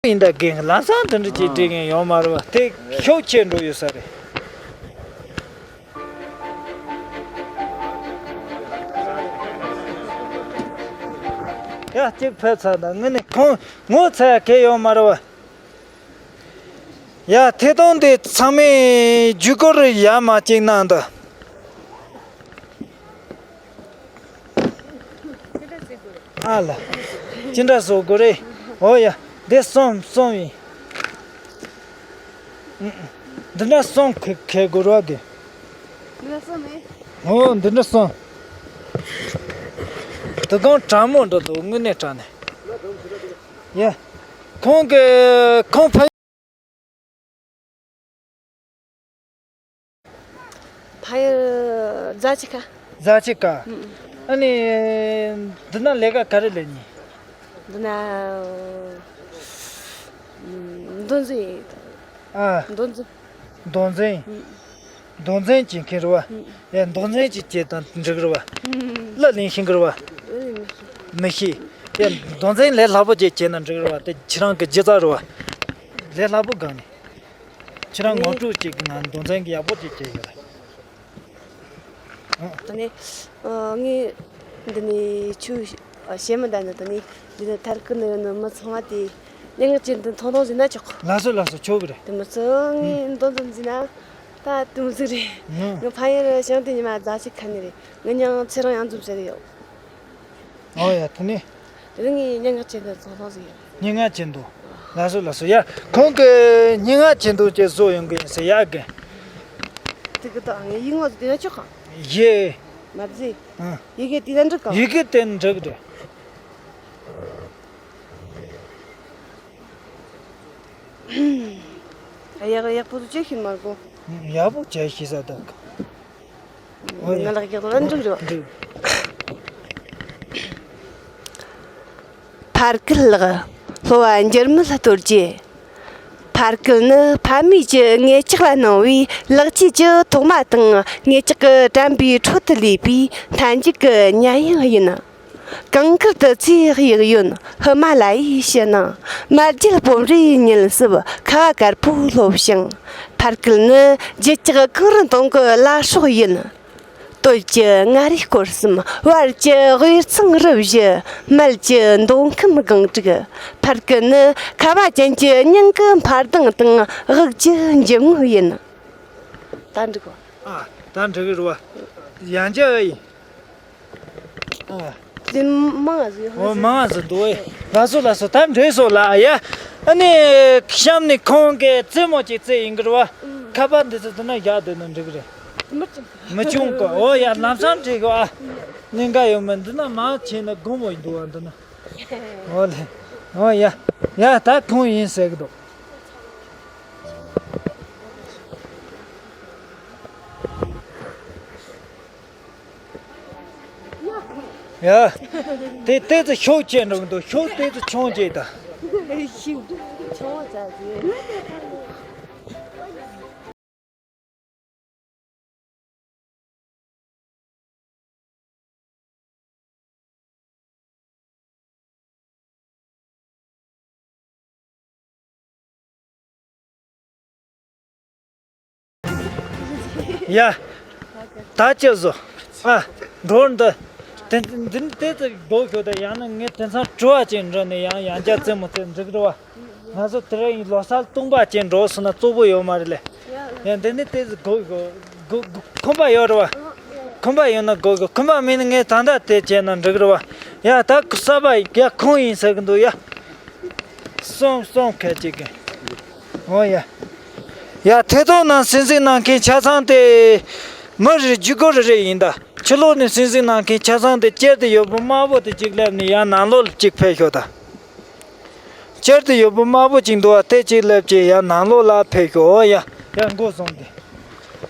ཡིན་ད་རྒན། ལམ་སང་དེ་འདྲ་ཅིག་འགྲིག་མཁན་ཡོད་མ་རེད་བ། དེ་ཤུགས་ཆེ་འགྲོ་ཡོད་ས་རེད། ཡ། གཅིག་ཕེབས་ཚར་ད། དངོས་གནས་ཁོང་ངོ་ཚ་ཡ་གལ་ཡོད་མ་རེད་བ། ཡ། ཐད་གཏོང་དེ་ཚང་མས་བརྒྱུད་སྐུར་ཡ་མ་གཅིག་གནང་དང་། ཨ་ལ། ཅི་འདྲ་བཟོ་དགོས་རེད། འོ་ཡ། འདི་གསུམ་གསུམ་ཡིན། འདི་འདྲ་གསུམ་ཁེ་ཁེ་དགོས་རོགས་དེ། འདི་འདྲ་གསུམ་ནི། འོ། འདི་འདྲ་གསུམ། དུ་གང་དྲང་མོ་འདྲ་འདུག་དངོས་གནས་དྲང་ནས། ཡ། ཁོང་གི་ཁོང་ཕ། ཕ་ཡུལ་རྫ་ཆུ་ཁ། བཟའ་ཆས་ཀ། ཨ་ནི། འདི་ན་ལས་ཀ་ག་རེ་ལས་ནི། འདི་ན། མདོ་འཛིན་ཡིན། ཨ། མདོ་འཛིན། མདོ་འཛིན། མདོ་འཛིན་བྱེད་མཁན་རེད་བ། ཡ་མདོ་འཛིན་ཅིག་བྱེད་དང་འགྲིག་རེད་བ། གླུ་ལེན་ཤེས་ཀྱི་རེད་བ། མི་ཤེས། ཡ་མདོ་འཛིན་ལས་སླ་པོ་ཅིག་བྱེད་ན་འགྲིག་རེད་བ། དེ་ཁྱེད་རང་གི་སྒྱུ་རྩལ་རེད་བ། ལས་སླ་པོ་གང་ནས། ཁྱེད་རང་ངོ་སྤྲོད་ཅིག་ང་མདོ་འཛིན་གྱི་ཡག་པོ་ཅིག་བྱས་ཡོད་རེད། དེ་ནས་ངས་འདི་ནས་ཆུ་བཤད་མི་འདྲ་ནི། དེ་ནས་འདི་ནས་ཐར་ཀི་ནི་ཡོད་ནི་མི་ཚང་མ་དེ་སྙན་ངག་ཅན་དུ་ཐོང་ཐོང་ཟིན་ན་ཆོག་གི། ལགས་སོ་ལགས་སོ། ཆོག་གི་རེད། དེ་མི་ཚོ་ངས་མདོ་འཛིན་ཟིན་ན་ད་དུམ་ཟིག་རེད། ངའི་ཕ་ཡུལ་ཞང་དེ་ཉི་མ་རྫ་ཆུ་ཁ་ནས་རེད། ངའི་མྱིང་ཚེ་རིང་གཡང་འཛོམས་ཟེར་ཡོད། ཨོ་ཡ། དེ་ནས། དེ་ནས་ངས་སྙན་ངག་ཅན་དུ་ཚོང་ཚོང་ཟིག་ཡོད། སྙན་ངག་ཅན་དུ། ལགས་སོ་ལགས་སོ། ཡ། ཁོང་གིས་སྙན་ངག་ཅན་དུ་ཅིག་བཟོ་ཡོང་གི་ཡིན་ཟེར་ཡག་གི། དེ་གི་ད་ངས་ཡིག་ངོ་དེ་ན་ཆོག་ག། ཡེ། མ་བཟོས། ཨ། ཡི་གེ་དེ་ན་འགྲིག་ག། ཡི་གེ་དེ་འགྲིག་རེད། ཡག་ཡག་པོ་དུ་ཅི་ཤེས་མ་གོ། ཡག་པོ་ཅི་ཤེས་ས་ད་ག། ང་ལག་རྒྱག་ལ་འགྲིག་རེད། འགྲིག། ཕར་སྐུལ་ལགས། སློབ་པ་འགྱུར་མེད་རྡོ་རྗེ། ཕར་སྐུལ་ནི་ཕ་མེས་ཀྱི་ངེད་ཅག་ལ་གནང་བའི་ལེགས་སྐྱེས་ཀྱི་ཐོག་མ་དང་། ངེད་ཅག་གི་དྲན་པའི་འཕྲོ་དུ་ལུས་པའི་མཐའ་མཇུག་གི་ཉམས་མྱོང་ཡིན། གངས་དཀར་དུ་ཚེ་གཡུག་ཡོད། ཧི་མ་ལ་ཡའི་ཕྱི་ནང་། མར་རྒྱུད་སྤོམ་རའི་ཉིན་སྲིབ། ཁ་བ་དཀར་པོ་སློབ་ཞིང་། ཕར་སྐུལ་ནི་རྒྱུད་ཀྱི་གངས་རི་མདུང་གི་བླ་སྲོག་ཡིན། སྟོད་ཀྱི་མངའ་རིས་སྐོར་གསུམ། བར་གྱི་དབུས་གཙང་རུ་བཞི། སྨད་ཀྱི་མདོ་ཁམས་སྒང་དྲུག། ཕར་སྐུལ་ནི་ཁ་བ་ཅན་གྱི་སྙིང་གི་འཕར་ལྡིང་དང་། དབུགས་ཀྱི་འཇིབ་རྔུབ་ཡིན། ད་འགྲིག་གོ། ཨ། ད་འགྲིག་གི་རེད་བ། ཡང་བསྐྱར་ཨེ་ཡིན། ཨ། དེ་མང་ང་ཟིག་ཡོད། ཨོ་མང་ང་ཟིག་འདུག་ཨེ། ལགས་སོ་ལགས་སོ། ད་འགྲིག་སོང་ལགས་ཡ། ཨ་ནི་གཤམ་ནས་ཁོང་གིས་རྩེད་མོ་ཅིག་རྩེ་ཡིན་གི་རེད་བ། ཁ་པར་འདི་ཚོ་འདི་ན་བཞག་སྡོད་ན་འགྲིག་གི་རེད། མི་བྱུང་གི། ཨོ་ཡ། ལམ་སང་འགྲིག་གི་ཨ། གནད་འགག་ཡོད་མེད་འདི་ན་མ་བྱས་ན་དགོངས་མོ་ཡིན་འདུག་ཨ་འདི་ན། ཨོ་ལེ། ཨོ་ཡ། ཡ་ད་ཁོང་ཡིན་ཟེར་གི་འདུག། ཡ། དེ་ཏོག་ཙམ་ཤུགས་ཆེ་འགྲོ་གི་འདུག། ཤུགས་ཏོག་ཙམ་ཆུང་བྱས་དང་། ཤུགས་ཆུང་བྱས་ཟིན། ཡ། ད་ཅི་བཟོ། ཨ། འགྲོ་འདི། དེ་འདི་ནི་དེ་ཙི་སྡོད་ཤོག་ད། ཡང་ན་ངས་དེང་སང་དྲི་བ་ཅིག་འདྲི་ནས་ཡང་ཡང་བསྐྱར་རྩེད་མོ་རྩེ་འགྲིག་རེད་བ། ང་ཚོ་དེ་རིང་ལོ་གསར་སྟོང་པ་ཅན་འགྲོ་སོང་ན་བཙོག་པོ་ཡོད་མ་རེད་ལེ། ཡ་འདི་ནི་དེ་ཚོ་དགོས་དགོས་དགོས་དགོས། ཁོམ་པ་ཡོད་རེད་བ། ཁོམ་པ་ཡོད་ན་དགོས་དགོས། ཁོམ་པ་མེད་ན་ངས་ད་ལྟ་དེ་བྱས་ན་འགྲིག་རེད་བ། ཡ་ད་གསར་པ་ཡ་ཁོང་ཡིན་ཟེར་གི་འདུག། ཡ་སོང་སོང་ཁ་ཅིག་གི། འོ་ཡ། ཡ་ཐད་གཏོང་ནང་གསན་གཟིགས་གནང་མཁན་ཆ་ཚང་དེ་མི་རེ་རྒྱུ་སྒོར་རེ་རེ་ཡིན་ད། ཕྱི་ལོགས་ནས་གསན་གཟིགས་གནང་མཁན་ཆ་ཚང་དེ་དཀྱིལ་དུ་ཡོད་པོ་དམར་པོ་དེ་གཅིག་སླེབས་ནས་ཡར་ནང་ལོགས་ལ་གཅིག་ཕེབས་ཤོག་ད། དཀྱིལ་དུ་ཡོད་པོ་དམར་པོ་གཅིག་འདུག་བ། དེ་གཅིག་སླེབས་ཀྱི་ཡར་ནང་ལོགས་ལ་ཕེབས་ཤོག། འོ་ཡ། ཡ་མགོ་བཟུང་སྟེ།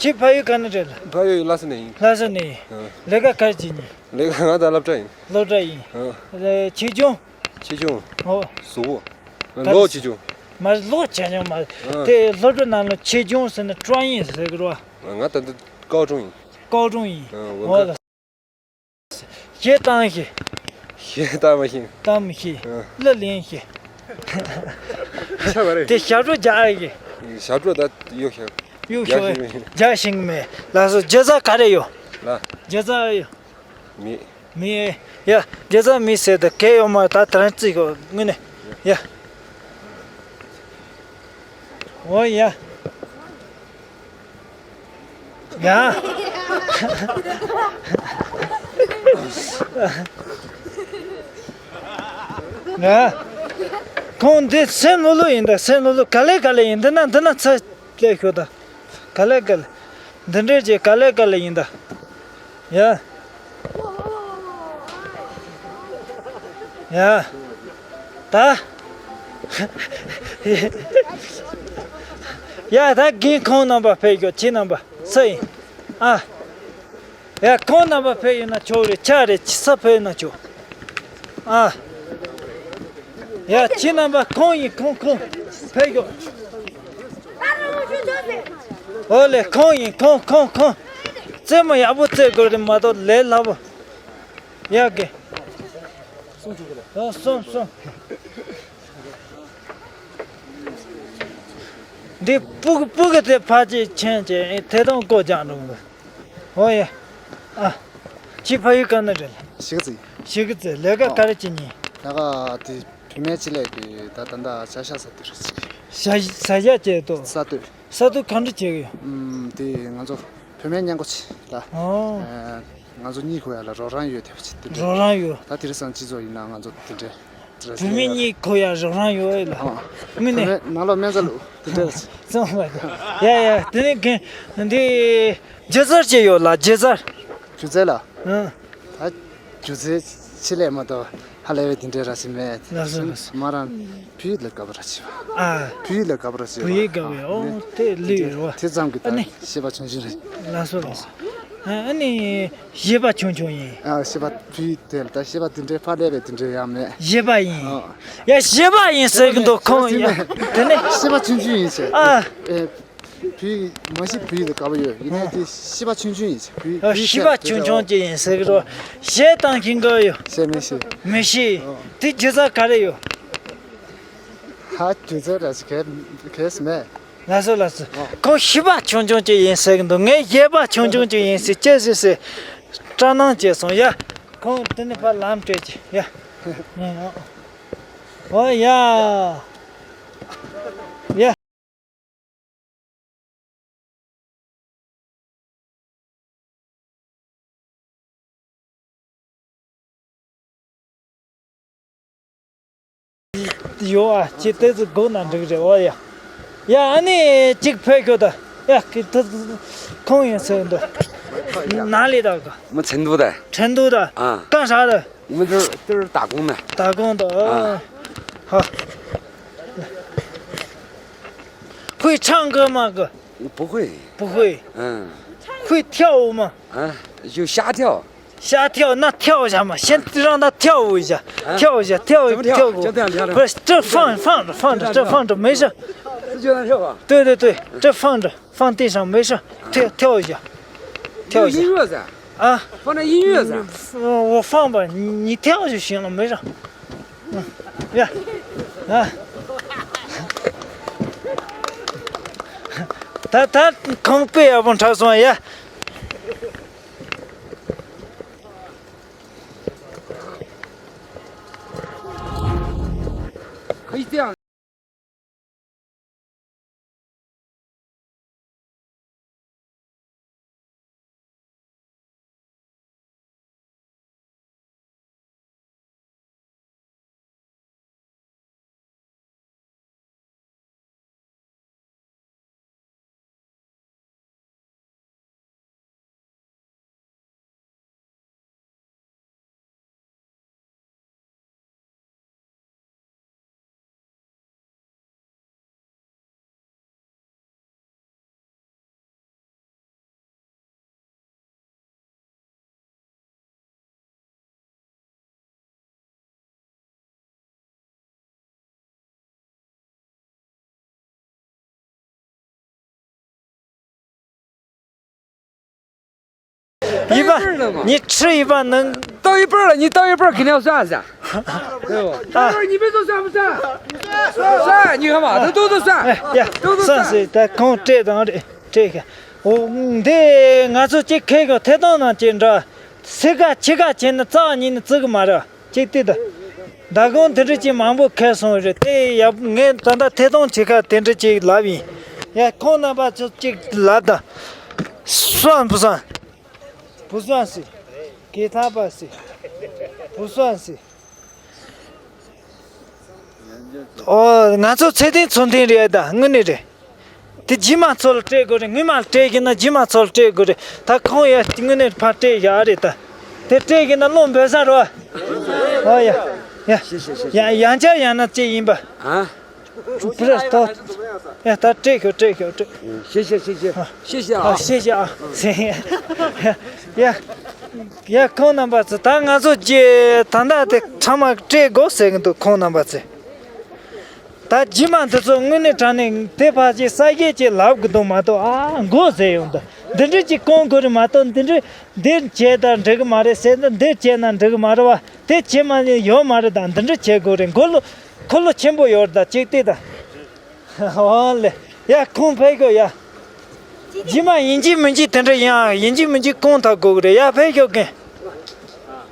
ཁྱེད་ཕ་ཡུལ་ག་ནས་རེད་ལ། ཕ་ཡུལ་ལྷ་ས་ནས་ཡིན། ལྷ་ས་ནས་ཡིན། ཨ། ལས་ཀ་ག་རེ་བྱེད་ནི། ལས་ཀ་ང་ད་སློབ་གྲྭ་ཡིན། སློབ་གྲྭ་ཡིན། ཨ། ཆེ་ཆུང་། ཆེ་ཆུང་། ཨོ། གཟུགས་པོ། ད་ལོ་ཆེ་ཆུང་། མ་ལོ་ཆེ་ཆུང་མ། ཨ། དེ་སློབ་གྲྭ་ནང་ལ་ཆེ་ཆུང་ཟེར་ན་ཀྲོང་ཡིན་ཟེར་གི་རེད་བ། ང་ད་འདི་ཀའོ་ཀྲུང་ཡིན། ཀའོ་ཀྲུང་ཡིན། ཨ། འོ་ལ། གཞས་བཏང་ཤེས། གཞས་བཏང་མ་ཤེས། བཏང་མི་ཤེས། ཨ། གླུ་ལེན་ཤེས། ཆ་བ་རེད། དེ་ཞབས་བྲོ་རྒྱག་ཤེས། ཞབས་བྲོ་ད་གཡོག་ཤག། གཡོག་ཤག། རྒྱག་ཤེས་མེད། རྒྱག་ཤེས་མེད། ལགས་སོ། རྒྱུ་རྩལ་ག་རེ་ཡོད། ལ། རྒྱུ་རྩལ་ཡོད། མེད། མེད། ཡ། རྒྱུ་རྩལ་མེད་ཟེར་ད་གལ་ཡོད་མ་རེད། ད་དེ་རིང་རྩིས་ཤོག་དངོས་གནས། ཡ། འོ་ཡ། ཡ། ཡ། ཁོང་འདི་སེམས་ལྷོད་ལྷོད་ཡིན་ད། སེམས་ལྷོད་ལྷོད། ག་ལེ་ག་ལེ་ཡིན། འདི་ན་འདི་ན་ཚ་ལེ་ཤོད་ད། ག་ལེ་ག་ལེ། འདི་འདྲའི་རྗེས་ག་ལེ་ག་ལེ་ཡིན་ད། ཡ། ཡ། ད། ཡ་ད་རྒན་ཁོང་རྣམ་པ་ཕེབས་ཤོག། ཁྱེད་རྣམ་པ་སུ་ཡིན། ཨ། ཡ། ཁོང་རྣམ་པ་ཕེབས་ཡོད་ན་ཆོག་རེད། ཆ་རེད། ཆི་ས་ཕེབས་ཡོད་ན་ཆོག་ཨ། ཡ། ཁྱེད་རྣམ་པ་ཁོང་ཡིན། ཁོང་ཁོང་ཕེབས་ཤོག་ཨོ་ལེ། ཁོང་ཡིན། ཁོང་ཁོང་ཁོང་། རྩེད་མོ་ཡག་པོ་རྩེད་དགོས་རེད་མ་གཏོགས་ལས་སླ་པོ། ཡ་གི། ཨོ་སོང་སོང་། འདི་སྤུ་གུ་སྤུ་གུ་དེ་ཕ་གཅིག་ཆེན་གཅིག་ཐད་གཏོང་སྒོ་རྒྱག་འགྲོ་གི། ཨོ་ཡ། ཨ། ཁྱི་ཕ་ཡུལ་ག་ནས་རེད། གཞིས་ཀ་རྩེ། གཞིས་ཀ་རྩེ། ལས་ཀ་ག་རེ་བྱེད་ཉིན། ལས་ཀ་དེ་བུད་མེད་ཆེད་ལས་ཀྱི་ད་ད་ད་བྱ་ཤ་ཟ་དུས་རེད་ཅིག་བྱ་བྱ་ཤ་བྱེད་དོ། ས་སྟོད། ས་སྟོད་ག་འདྲ་བྱེད་ཀྱི་ཡོད། ཨུམ། དེ་ང་ཚོ་བུད་མེད་སྙན་གོ་ཆེ་ད། ཨོ། ཨ། ང་ཚོ་གཉིད་ཁུག་ཡ་ལ་རོགས་རམ་ཡོད་དེ་བྱེད་དེ་འདྲ། རོགས་རམ་ཡོད། ད་དེ་རིང་སང་སྤྱི་ཚོགས་ཡིན་ན་ང་ཚོ་དེ་འདྲ། བུད་མེད་གཉིད་ཁུག་ཡ་རོགས་རམ་ཡོད་ལ། ཨ། དངོས་གནས། བུད་མེད་ནང་ལོགས་སྨན་རྩྭ་བླུགས་དེ་འདྲ་རེད། ཙང་བ། ཡ་ཡ། དེ་ནས་གན་འདི་སྒྱུ་རྩལ་ཅིག་ཡོད་ལ། སྒྱུ་རྩལ། སྒྱུ་རྩལ་ལ། ཨང་། ད་སྒྱུ་རྩལ་ཆེད་ལས་མ་གཏོགས་ཧ་ལས་པའི་དེ་འདྲའི་ར་ཞིག་མེད། ལགས་སོ་ལགས་སོ། མ་རང་བོད་ཡིག་ལ་དགའ་པོ་ར་ཞིག་ཨ། བོད་ཡིག་ལ་དགའ་པོ་ར་ཞིག་བོད་ཡིག་དགའ་བའི། ཨོ་དེ་ལོས་རེད་བ། དེ་ཙམ་གྱིས་ཨ་ནི། ད་ཤེས་པ་ཆུང་ཆུང་རེད། ལགས་སོ་ལགས་སོ། ཨ་ནི་ཤེས་པ་ཆུང་ཆུང་ཡིན། ཨ། ཤེས་པ་བོད་ཡིག་དེ་ལ་ད་ཤེས་པ་དེ་འདྲའི་ཧ་ལས་པའི་དེ་འདྲའི་ཡང་མེད། ཤེས་པ་ཡིན། ཨ། ཡ་ཤེས་པ་ཡིན་ཟེར་གི་འདུག་ཁོང་ཡ། དེ་ནི་ཤེས་པ་ཆུང་ཆུང་ཡིན་ཟེར། ཨ། ཨེ། བོད་ཡིག་མ་ཤེས། བོད་ཡིག་ལ་དགའ་པོ་ཡོད། ཡིན་ནའི་དེ་ཤེས་པ་ཆུང་ཆུང་ཡིན་ཟེར། བོད་ཡིག་ཤེས་པ་ཆུང་ཆུང་ཅིག་ཡིན་ཟེར་གི་རོ། གཞས་བཏང་གིན་གི་ཡོད། གཞས་མི་ཤེས། མི་ཤེས། དེ་སྒྱུ་རྩལ་ག་རེ་ཡོད། ཧ། སྒྱུ་རྩལ་ར་ཞིག་གས་གས་མེད། ལགས་སོ་ལགས་སོ། ཁོང་ཤེས་པ་ཆུང་ཆུང་ཅིག་ཡིན་ཟེར་གི་འདུག་ངས་གཞས་པ་ཆུང་ཆུང་ཅིག་ཡིན་ཟེར་ཅི་ཟེར་ཟེར། སྐྲག་སྣང་སྐྱེས་སོང་ཡ། ཁོང་དེ་ནས་ཕར་ལམ་སྤྲད་ཅིག་ཡ། ཨོ་ཡ། ཡ། ཡོད་ཨ། ཁྱེད་དེ་ཚོ་སྒུག་ན་འགྲིག་རེད། འོ་ཡ། ཡ། ཨ་ནི་གཅིག་ཕེབས་ཤོག་ད། ཡ། ཁྱེད་དེ་ཚོ་ཁོང་ཡིན་ཟེར་འདུག་ནཱ་ལས་ད་ག 我们成都的。成都的。啊。干啥的？我们这儿，这儿打工的。打工的。啊。好。会唱歌吗，哥？不会。不会。嗯。会跳舞吗？啊，就瞎跳。瞎跳，那跳一下嘛，先让他跳舞一下，啊？跳一下，跳一怎么跳？跳舞。就这样跳着。不是，这放放着，放着，这放着，没事。是就这样跳吧？对对对，这放着，放地上，没事，跳跳一下，跳一下。有音乐噻。啊？放点音乐噻。嗯，我放吧，你你跳就行了，没事。ཡ། ཨ། ད་ད་ཁང་པའི་ཡག་པོ་འཁྲབ་སོང་ཡ།一半，你吃一半能。到一半了，你到一半肯定要算一下。对不？到一半你们都算不算？算，你看嘛，这都是算。哎呀，都是算。算是在空这张的这个，我嗯，对，俺说这开个太当当紧张，谁敢去敢去那咋你那这个嘛的？ གཅིག་དེ་ད། ཟླ་གོང་དེ་འདྲ་ཅིག་མང་པོ་ཁེལ་སོང་རེད་དེ། ཡ། ངས་ད་ལྟ་ཐད་གཏོང་བྱེད་ཁ་དེ་འདྲ་ཅིག་ལབ་ཡིན། ཡ། ཁོང་རྣམ་པ་ཚོ་ཅིག་ལབ་ད། 算不算？不算是。给他吧是。不算是。 ཨོ། ང་ཚོ་ཚེ་བརྟན་ཚུལ་ལྡན་རེད་ད། དངོས་གནས་རེད། དེ་རྗེས་མ་ཚོ་ལ་སྤྲད་དགོས་རེད། སྔོན་མ་ལ་སྤྲད་ཀྱི་ན་རྗེས་མ་ཚོ་ལ་སྤྲད་དགོས་རེད། ད་ཁོང་ཡ་དངོས་གནས་ཕར་སྤྲད་ཡག་རེད་ད། དེ་སྤྲད་ཀྱི་ན་བློ་འབོད་ས་རོ། ཨོ་ཡ། ཡ། ཡ། ཡང་བསྐྱར་ཡང་ན་ཅིག་ཡིན་པ། ཨ། 不是，他，哎，他这个，这个，这，谢谢，谢谢，谢谢啊，谢谢啊，行，呀，呀，ཁོང་རྣམ་པ་ཚོ་ད་ང་ཚོ་ཀྱི་ད་ལྟ་དེ་ཚང་མ་སྤྲད་དགོས་ཟེར་གི་འདུག་ཁོང་རྣམ་པ་ཚོས། ད་རྗེས་མ་འདི་ཚོ་དངོས་གནས་དྲང་གནས་དེ་ཕར་ཅིག་ས་སྐྱེས་ཅིག་ལབ་གི་འདུག་མ་གཏོགས་ཨ་མགོ་ཟེར་ཡོང་འདུག་འདི་འདྲ་ཅིག་སྐོང་དགོས་རེད་མ་གཏོགས་འདི་འདྲ་འདིར་བྱས་ད་འགྲིག་གི་མ་རེད་ཟེར་ན་འདིར་བྱས་ན་འགྲིག་གི་མ་རེད་བ། དེ་བྱས་མ་ནས་ཡོད་མ་རེད་ད་འདི་འདྲ་བྱེད་དགོས་རེད། མགོ་ལོ་འཁོར་ལོ་ཆེན་པོ་ཡོད་རེད་ད་ཅིག་ལྟོས་ད། ཨོ་ལེ། ཡ་ཁོང་ཕེབས་ཤོག་ཡ། རྗེས་མ་ཡིན་གཅིག་མིན་གཅིག་དེ་འདྲ་ཡིན་ཨ་ཡིན་གཅིག་མིན་གཅིག་སྐོང་ཐག་དགོས་གི་རེད་ཡ་ཕེབས་ཤོག་གིན།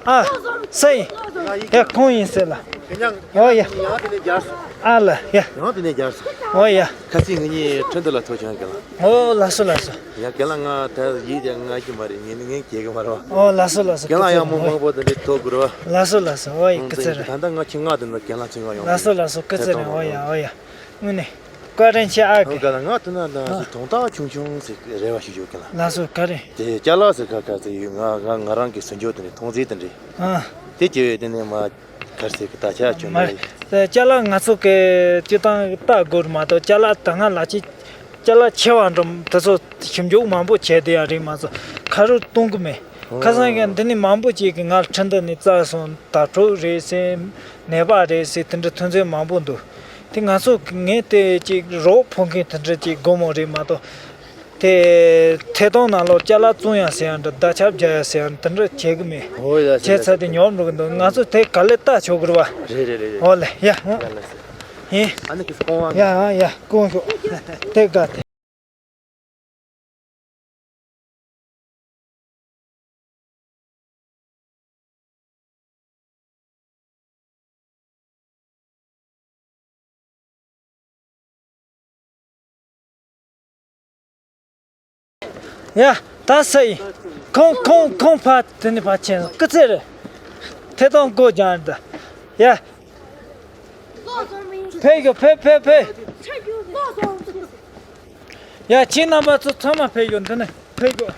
ཨ། ས་ཡིན། ཡ་ཁོང་ཡིན་ཟེར་ལ། ཨོ་ཡ། ཨ་ལ་ཡ། ཡང་དེ་ནས་རྒྱར་སོང་། ཨོ་ཡ། ཁ་སང་ངེད་གཉིས་ཁྲིན་ཏུ་ལ་ཐུག་བྱུང་གི་ལ། ཨོ་ལགས་སོ་ལགས་སོ། ཡ་རྒན་ལགས་ང་ད་ཡིད་ཀྱང་ང་གི་མ་རེད་ངས་ངས་སྐྱེ་གི་མ་རེད་བ། ཨོ་ལགས་སོ་ལགས་སོ། རྒན་ལགས་ཡང་མོ་མང་པོ་དེ་འདྲའི་ཐུག་དགོས་རེད་བ། ལགས་སོ་ལགས་སོ། ཨོ་ཡ་སྐུ་ཚེ་རིང་། ད་ལྟ་ང་ཁྱི་ང་དེ་འདྲ་རྒན་ལགས་ཚོ་ང་ཡོང་། ལགས་སོ་ལགས་སོ་སྐུ་ཚེ་རིང་། ཨོ་ཡ་ཨོ་ཡ། དངོས་གནས། བཀའ་དྲིན་ཆེ་ཨ་ཁུ། ང་ང་དེ་ན་ད་ཨ། དོན་དག་ཆུང་ཆུང་ཟིག་རེ་བ་ཞུ་རྒྱུ་གི་ལ། ལགས་སོ་ག་རེ། དེ་ཅ་ལག་ཟིག་ཁ་ཁ་ཟིག་ཡོད། ང་ང་ང་རང་གི་སུན་ཆོད་དེ་འདྲ་མཐོང་ཟིག་དེ་འདྲ། ཨ། དེ་སྐྱེ་བའི་དེ་ནས་མ་གར་ཟིག་གི་ད་ཆ་ཆུང་མ་ནས། དེ་ཅ་ལག་ང་ཚོ་གི་སྤྱི་བཏང་ལྟ་དགོས་མ་གཏོགས་ཅ་ལག་ད་ང་ལ་ཅི་ཅ་ལག་ཆེ་བ་འགྲོ་དེ་ཚོ་ཞིབ་འཇུག་མང་པོ་བྱས་དེ་ཡ་རིག་མ་ཚོ་ཁ་རུ་གཏོང་གི་མེད། ཁ་སང་གི་འདི་ནས་མང་པོ་ཅིག་གི་ང་ཁྲིན་ཏུ་ནས་བཙལ་སོང་། ད་གྲོགས་རེད་ཟེར། ནད་པ་རེད་ཟེར། དེ་འདྲ་ཐོན་ཚོད་མང་པོ་འདུག་དེ་ང་ཚོ་ངས་དེ་ཅིག་རོགས་ཕོག་མཁན་དེ་འདྲ་ཅིག་དགོས་མོ་རེད་མ་གཏོགས། དེ་ཐད་གཏོང་ནང་ལོགས་ཅ་ལག་བཙོང་ཡ་ཟེར་ཡ་འདྲ་བརྡ་ཁྱབ་རྒྱག་ཡ་ཟེར་ཡ་འདྲ་དེ་འདྲ་བྱེད་གི་མེད། ཨོ་ཡ་བྱས་ཚར་དེ་ཉོབ་འགྲོ་གི་འདུག་ང་ཚོ་དེ་ག་ལེ་ལྟ་ཆོག་གི་རེད་བ། རེད་རེད་རེད་རེད། ཨོ་ལེ་ཡ་ཨོ། ཡ་ལགས་སོ། ཡིན། ཨ་ནི་ཁི་སྐོང་བ། ཡ་ཨ་ཡ་སྐོང་ཤོག་དེ་དགའ་དེ། ཡ། ད་ས་ཡིན། ཁོང་ཁོང་ཁོང་ཕ་དེ་ནི་ཕ་ཆེན་སྐུ་ཚེ་རེད། ཐད་གཏོང་སྒོ་རྒྱང་རེད་ད། ཡ། ཕེབས་ཤོག་ཕེབས་ཕེབས་ཕེབས། ཡ་ཁྱེད་རྣམ་པ་ཚོ་ཚང་མ་ཕེབས་ཤོག་འདི་ནས་ཕེབས་ཤོག་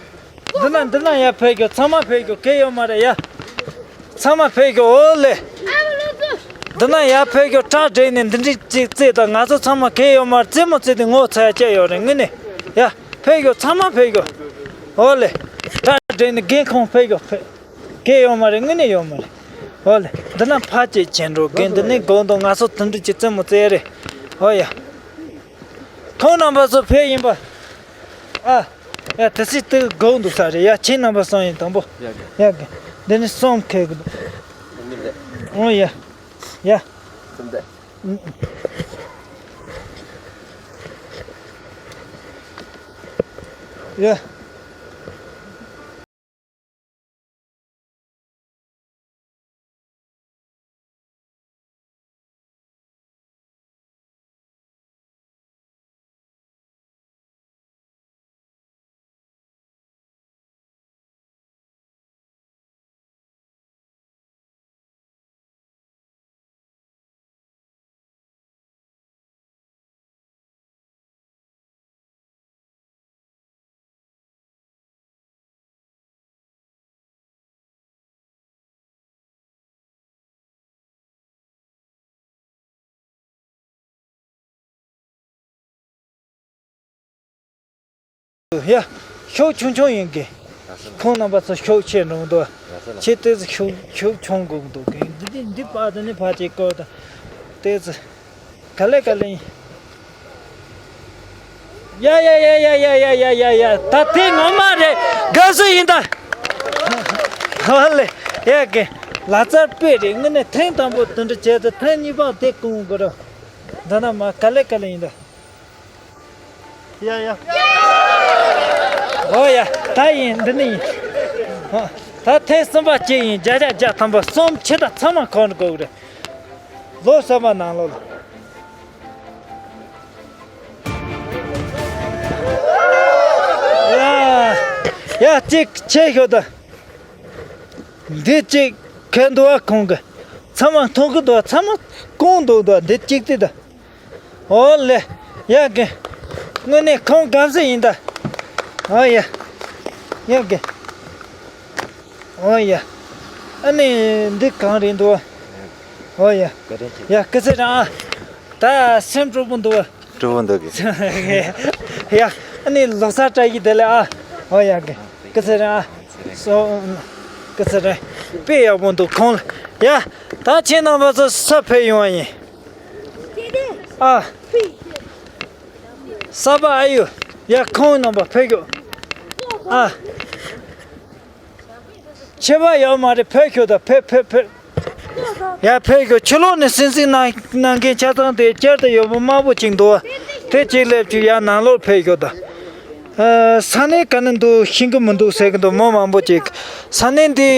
འདི་ན་འདི་ན་ཡ་ཕེབས་ཤོག་ཚང་མ་ཕེབས་ཤོག་གལ་ཡོད་མ་རེད་ཡ། ཚང་མ་ཕེབས་ཤོག་ཨོ་ལེ། འདི་ན་ཡ་ཕེབས་ཤོག་ཁྲག་དྲེགས་ནས་འདི་འདྲའི་ཅིག་རྩེ་དང་ང་ཚོ་ཚང་མ་གལ་ཡོད་མ་རེད། རྩེད་མོ་རྩེ་དུས་ངོ་ཚ་ཡ་སྐྱེ་ཡོད་རེད་དངོས་གནས། ཡ་ཕེབས་ཤོག་ཚང་མ་ཕེབས་ཤོག་ཨོ་ལེ། ཁྲག་དྲེགས་ནས་རྒན་ཁོང་ཕེབས་ཤོག་ཕེབས། གལ་ཡོད་མ་རེད་དངོས་གནས་ཡོད་མ་རེད། ཨོ་ལེ། འདི་ན་ཕ་ཅིག་བྱེད་འགྲོ་རྒན་འདི་ནས་དགོང་དུ་ང་ཚོ་དུམ་བུ་གཅིག་རྩེད་མོ་རྩེ་རེད། ཨོ་ཡ། ཁོང་རྣམ་པ་ཚོ་ཕེབས་ཡིན་པ། ཨ། ཡ་དེ་སྲིད་དེ་དགོས་འདུག་ས་རེད་ཡ་ཁྱེད་རྣམ་པ་སོང་ཡིན་དང་པོ། ཡ་གི་འདི་ནས་སོང་ཁེལ་གི་འདུག་ཨོ་ཡ། ཡ། ཡ། ཡ། ཤོག་ཆུང་ཆུང་ཡིན་གི་ཁོང་རྣམ་པ་ཚོ་ཤོག་ཆེ་འགྲོ་འདུག་ཁྱེད་ལྟོས་ཤོག་ཤོག་ཆུང་དགོས་འདུག་གི་འདི་འདི་འདི་པ་དེ་ནི་ཕ་ཅིག་སྐོར་དང་ལྟོས། ག་ལེ་ག་ལེ་ཡིན། ཡ་ཡ་ཡ་ཡ་ད་དེ་ངོ་མ་རེད། དགའ་བསུ་ཡིན་ད། ཧ་ལེ། ཡ་གི་ལག་རྩལ་དཔེ་རེད། དངོས་གནས་ཐེངས་དང་པོ་དེ་འདྲ་བྱས་ཏེ་ཐེངས་གཉིས་པ་དེ་སྐོང་དགོས་ར། འདི་ན་མ་ག་ལེ་ག་ལེ་ཡིན་ད། ཡ་ཡ། ཨོ་ཡ་ད་ཡིན་འདི་ནི་ཡིན། ད་ཐེངས་གསུམ་པ་གཅིག་ཡིན། བརྒྱ་ཆ་བརྒྱ་ཐམ་པ་གསུམ་ཆུ་དང་ཚང་མ་གོན་དགོས་རེད། ལོ་གསར་པ་ནང་ལོགས་ལ། ཡ་ཡ་གཅིག་ཆེ་ཤོས་ད། འདི་གཅིག་ཁེལ་འདུག་ཨ། ཁོང་གི་ཚང་མ་མཐོང་གི་འདུག་ཨ། ཚང་མ་སྐོང་འདུག་འདུག་ཨ། འདི་གཅིག་དེ་ད། ཨོ་ལེ། ཡ་གི་དངོས་གནས་ཁོང་དགའ་བསུ་ཡིན་ད། ཨོ་ཡ། ཡ་གི་ཨོ་ཡ། ཨ་ནི་འདི་གང་རེད་འདུག་ཨོ་ཡ། ཡ་སྐུ་ཚེ་རིང་ཨ། ད་སེམས་སྤྲོ་པོ་འདུག་བ། སྤྲོ་པོ་འདུག་གི། ཡ། ཨ་ནི་ལོ་གསར་བཀྲ་ཤིས་བདེ་ལེགས་ཨ། ཨོ་ཡ་གི། སྐུ་ཚེ་རིང་ཨ། སོ། སྐུ་ཚེ་རིང་། དཔེ་ཡག་པོ་འདུག་ཁོང་ལ། ཡ། ད་ཁྱེད་རྣམ་པ་ཚོ་ས་ཕེབས་ཡོང་བ་ཡིན། ཨ། གསར་པ་ཨ་ཡོ། ཡ་ཁོང་རྣམ་པ་ཕེབས་ཤོག་ཨ། ཁྱད་པར་ཡོད་མ་རེད། ཕེབས་ཤོག་ད། ཕེབས་ཕེབས་ཕེབས། ཡ་ཕེབས་ཤོག་ཕྱི་ལོགས་ནས་སྲིད་འཛིན་གནང་གནང་མཁན་ཆ་ཚང་དེ་བསྐྱར་དུ་ཡོད་པ་དམར་པོ་ཅིག་འདུག་བ། དེ་གཅིག་སླེབས་ཅིག་ཡ་ནང་ལོགས་ཕེབས་ཤོག་ད། ཨ། ས་གནས་ག་ནས་འདུག་ཤེས་ཀྱི་མི་འདུག་ཟེར་གྱི་འདུག་མི་མང་པོ་ཅིག་ས་གནས་འདི་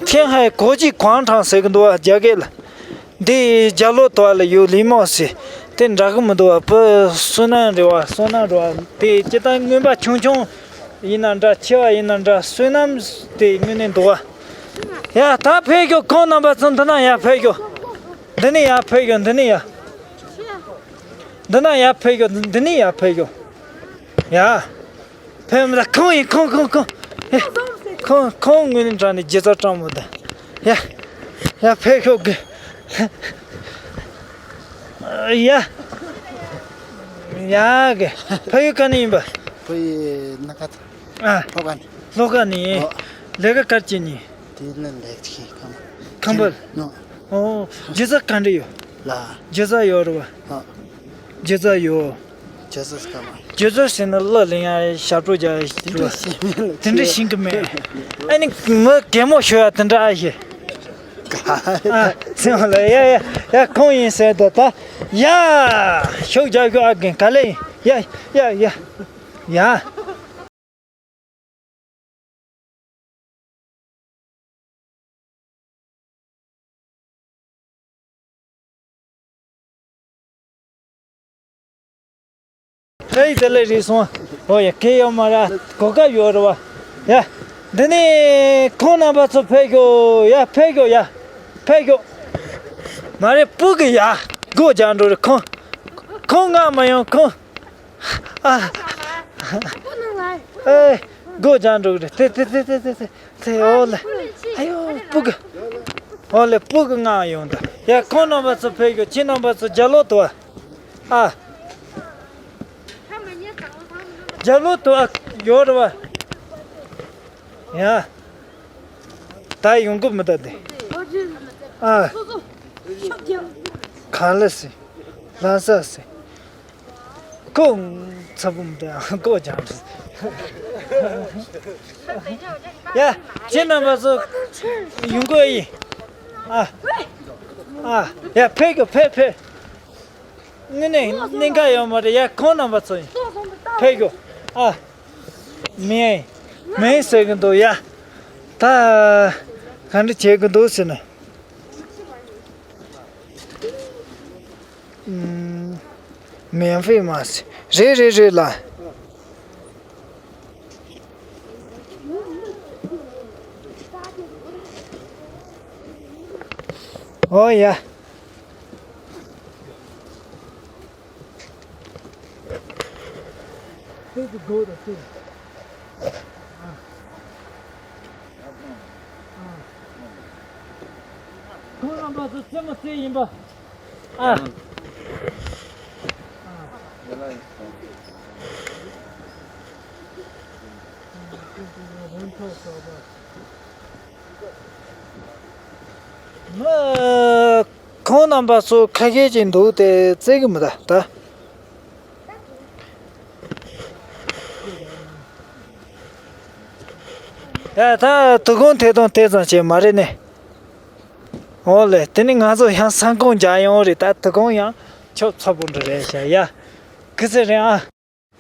ཐེན་ཧའེ་གོ་ཅི་ཀོང་ཀྲང་ཟེར་གྱི་འདུག་བ། རྒྱ་སྐད་ལ། འདི་རྒྱ་ལོ་དོ་ལ་ཡོད་ལི་མོ་ཟེར། དེ་འདྲ་གི་མི་འདུག་བ། བུ་བསོད་ནམས་རེད་བ། བསོད་ནམས་རེད་བ། དེ་སྤྱིར་བཏང་རྔོན་པ་ཆུང་ཆུང་ཡིན་ན་འདྲ། ཆེ་བ་ཡིན་ན་འདྲ། བསོད་ནམས་དེ་དངོས་གནས་འདུག་བ། ཡ་ད་ཕེབས་ཤོག་ཁོང་རྣམ་པ་ཚོ་འདི་ན་ཡ་ཕེབས་ཤོག་འདི་ནས་ཡ་ཕེབས་ཤོག་འདི་ནས་ཡ། འདི་ན་ཡ་ཕེབས་ཤོག་འདི་ནས་ཡ་ཕེབས་ཤོག་ཡ། ཕེབས་མི་ད་ཁོང་ཡིན། ཁོང་ཁོང་ཁོང་། ཨེ། ཁོང་ཁོང་ངོས་ནས་དྲངས་ནས་རྒྱུ་ཚ་སྤྲང་མོ་ད། ཡ། ཡ་ཕེབས་ཤོག་གི། ཡ། ཡ་གི། ཕ་ཡུལ་ག་ནས་ཡིན་པ། ཕ་ཡུལ་ན་ཁ་ཐ། ཨ། ལྷོ་ཁ་ནས། ལྷོ་ཁ་ནས། ཨོ། ལས་ཀ་གར་བྱེད་ནི། དེ་ལ་ལས་ཀྱི་ཁམས། ཁམས་པ། ནོ། ཨོ། རྒྱུ་ཚ་ག་འདྲ་ཡོད། ལ། རྒྱུ་ཚ་ཡོད་རེད་བ། ཨོ། རྒྱུ་ཚ་ཡོད། རྒྱུ་ཚ་སྐམ། རྒྱུ་ཚ་ཟེར་ན་གླུ་ལེན་ཡ་ཞབས་བྲོ་རྒྱག་ཡ་ཞིག་རེད་བ། དེ་འདྲ་ཤེས་ཀྱི་མེད། ཨ་ནི་མི་གད་མོ་ཤོར་ཡ་དེ་འདྲ་ཨ་ཤེས། ཨ། སེམས་ལ་ཡ་ཡ་ཡ་ཁོང་ཡིན་ཟེར་དོ་ད། ཡ། ཤུགས་རྒྱག་ཤོག་ཨ་རྒན་ག་ལེ་ཡིན། ཡ་ཡ་ཡ་ཡ། ལྷ་ཡི་དེ་ལས་རིགས་སོང་། ཨོ་ཡ་གལ་ཡོད་མ་ར་གོ་སྐབས་ཡོད་རེད་བ། ཡ། འདི་ནས་ཁོང་རྣམ་པ་ཚོ་ཕེབས་ཤོག་ཡ་ཕེབས་ཤོག་ཡ། ཕེབས་ཤོག་མ་རེད་སྤུ་གུ་ཡ། སྒོ་རྒྱག་འགྲོ་རེད་ཁོང་། ཁོང་ང་མ་ཡོང་ཁོང་། ཨ། ཨེ། སྒོ་རྒྱག་འགྲོ་གི་རེད། དེ་དེ་དེ་དེ་དེ་དེ་ཨོ་ལེ། ཨ་ཡོ་སྤུ་གུ། ཨོ་ལེ་སྤུ་གུ་ང་ཡོང་ད། ཡ་ཁོང་རྣམ་པ་ཚོ་ཕེབས་ཤོག་ཁྱེད་རྣམ་པ་ཚོ་རྒྱ་ལོ་དོ། ཨ། རྒྱ་ལོ་དོ་ཡོད་རེད་བ། ཡ། ད་ཡོང་གི་མི་ད་དེ། ཨ། གང་ལ་སི། ལྷ་ས་སི། ཁོ། ཚ་བུམ་དེ་ཁོ་ཀྱང་། ཡ། ཁྱེད་རྣམ་པ་ཚོ་ཡོང་གི་ཡིན། ཨ། ཨ། ཡ་ཕེབས་ཀྱི་ཕེབས་ཕེབས། དངོས་གནས་གནད་འགག་ཡོད་མ་རེད། ཡ་ཁོང་རྣམ་པ་ཚོ་ཡིན། ཕེབས་ཀྱི། ཨ། མིན། མིན་ཟེར་གི་འདུག་ཡ། ད་ག་འདྲ་བྱེད་གི་འདུག་ཟེར་ན། ཨུམ། མིན་ཧྥེ་མ་ཟེར། རེད་རེད་རེད་ལ། ཨོ་ཡ། ཁོང་རྣམ་པ་ཚོ་རྩེད་མོ་རྩེ་ཡིན་པ། ཨ། ཁོང་རྣམ་པ་ཚོ་ཁ་ཤས་ཅིག་འདུག་སྟེ་རྩེ་གི་མི་འདུག་ད། ཡ་ད་དོ་དགོང་ཐད་གཏོང་དེ་ཙམ་ཞིག་མ་རེད་ནི། འོ་ལེ་དེ་ནི་ང་ཚོ་ཡང་སང་དགོང་མཇལ་ཡོང་རེད། ད་དོ་དགོང་ཡང་ཆོབ་ཚ་པོ་འདྲ་རེད་ཤག་ཡ། གི་ཚེ་རིང་ཨ།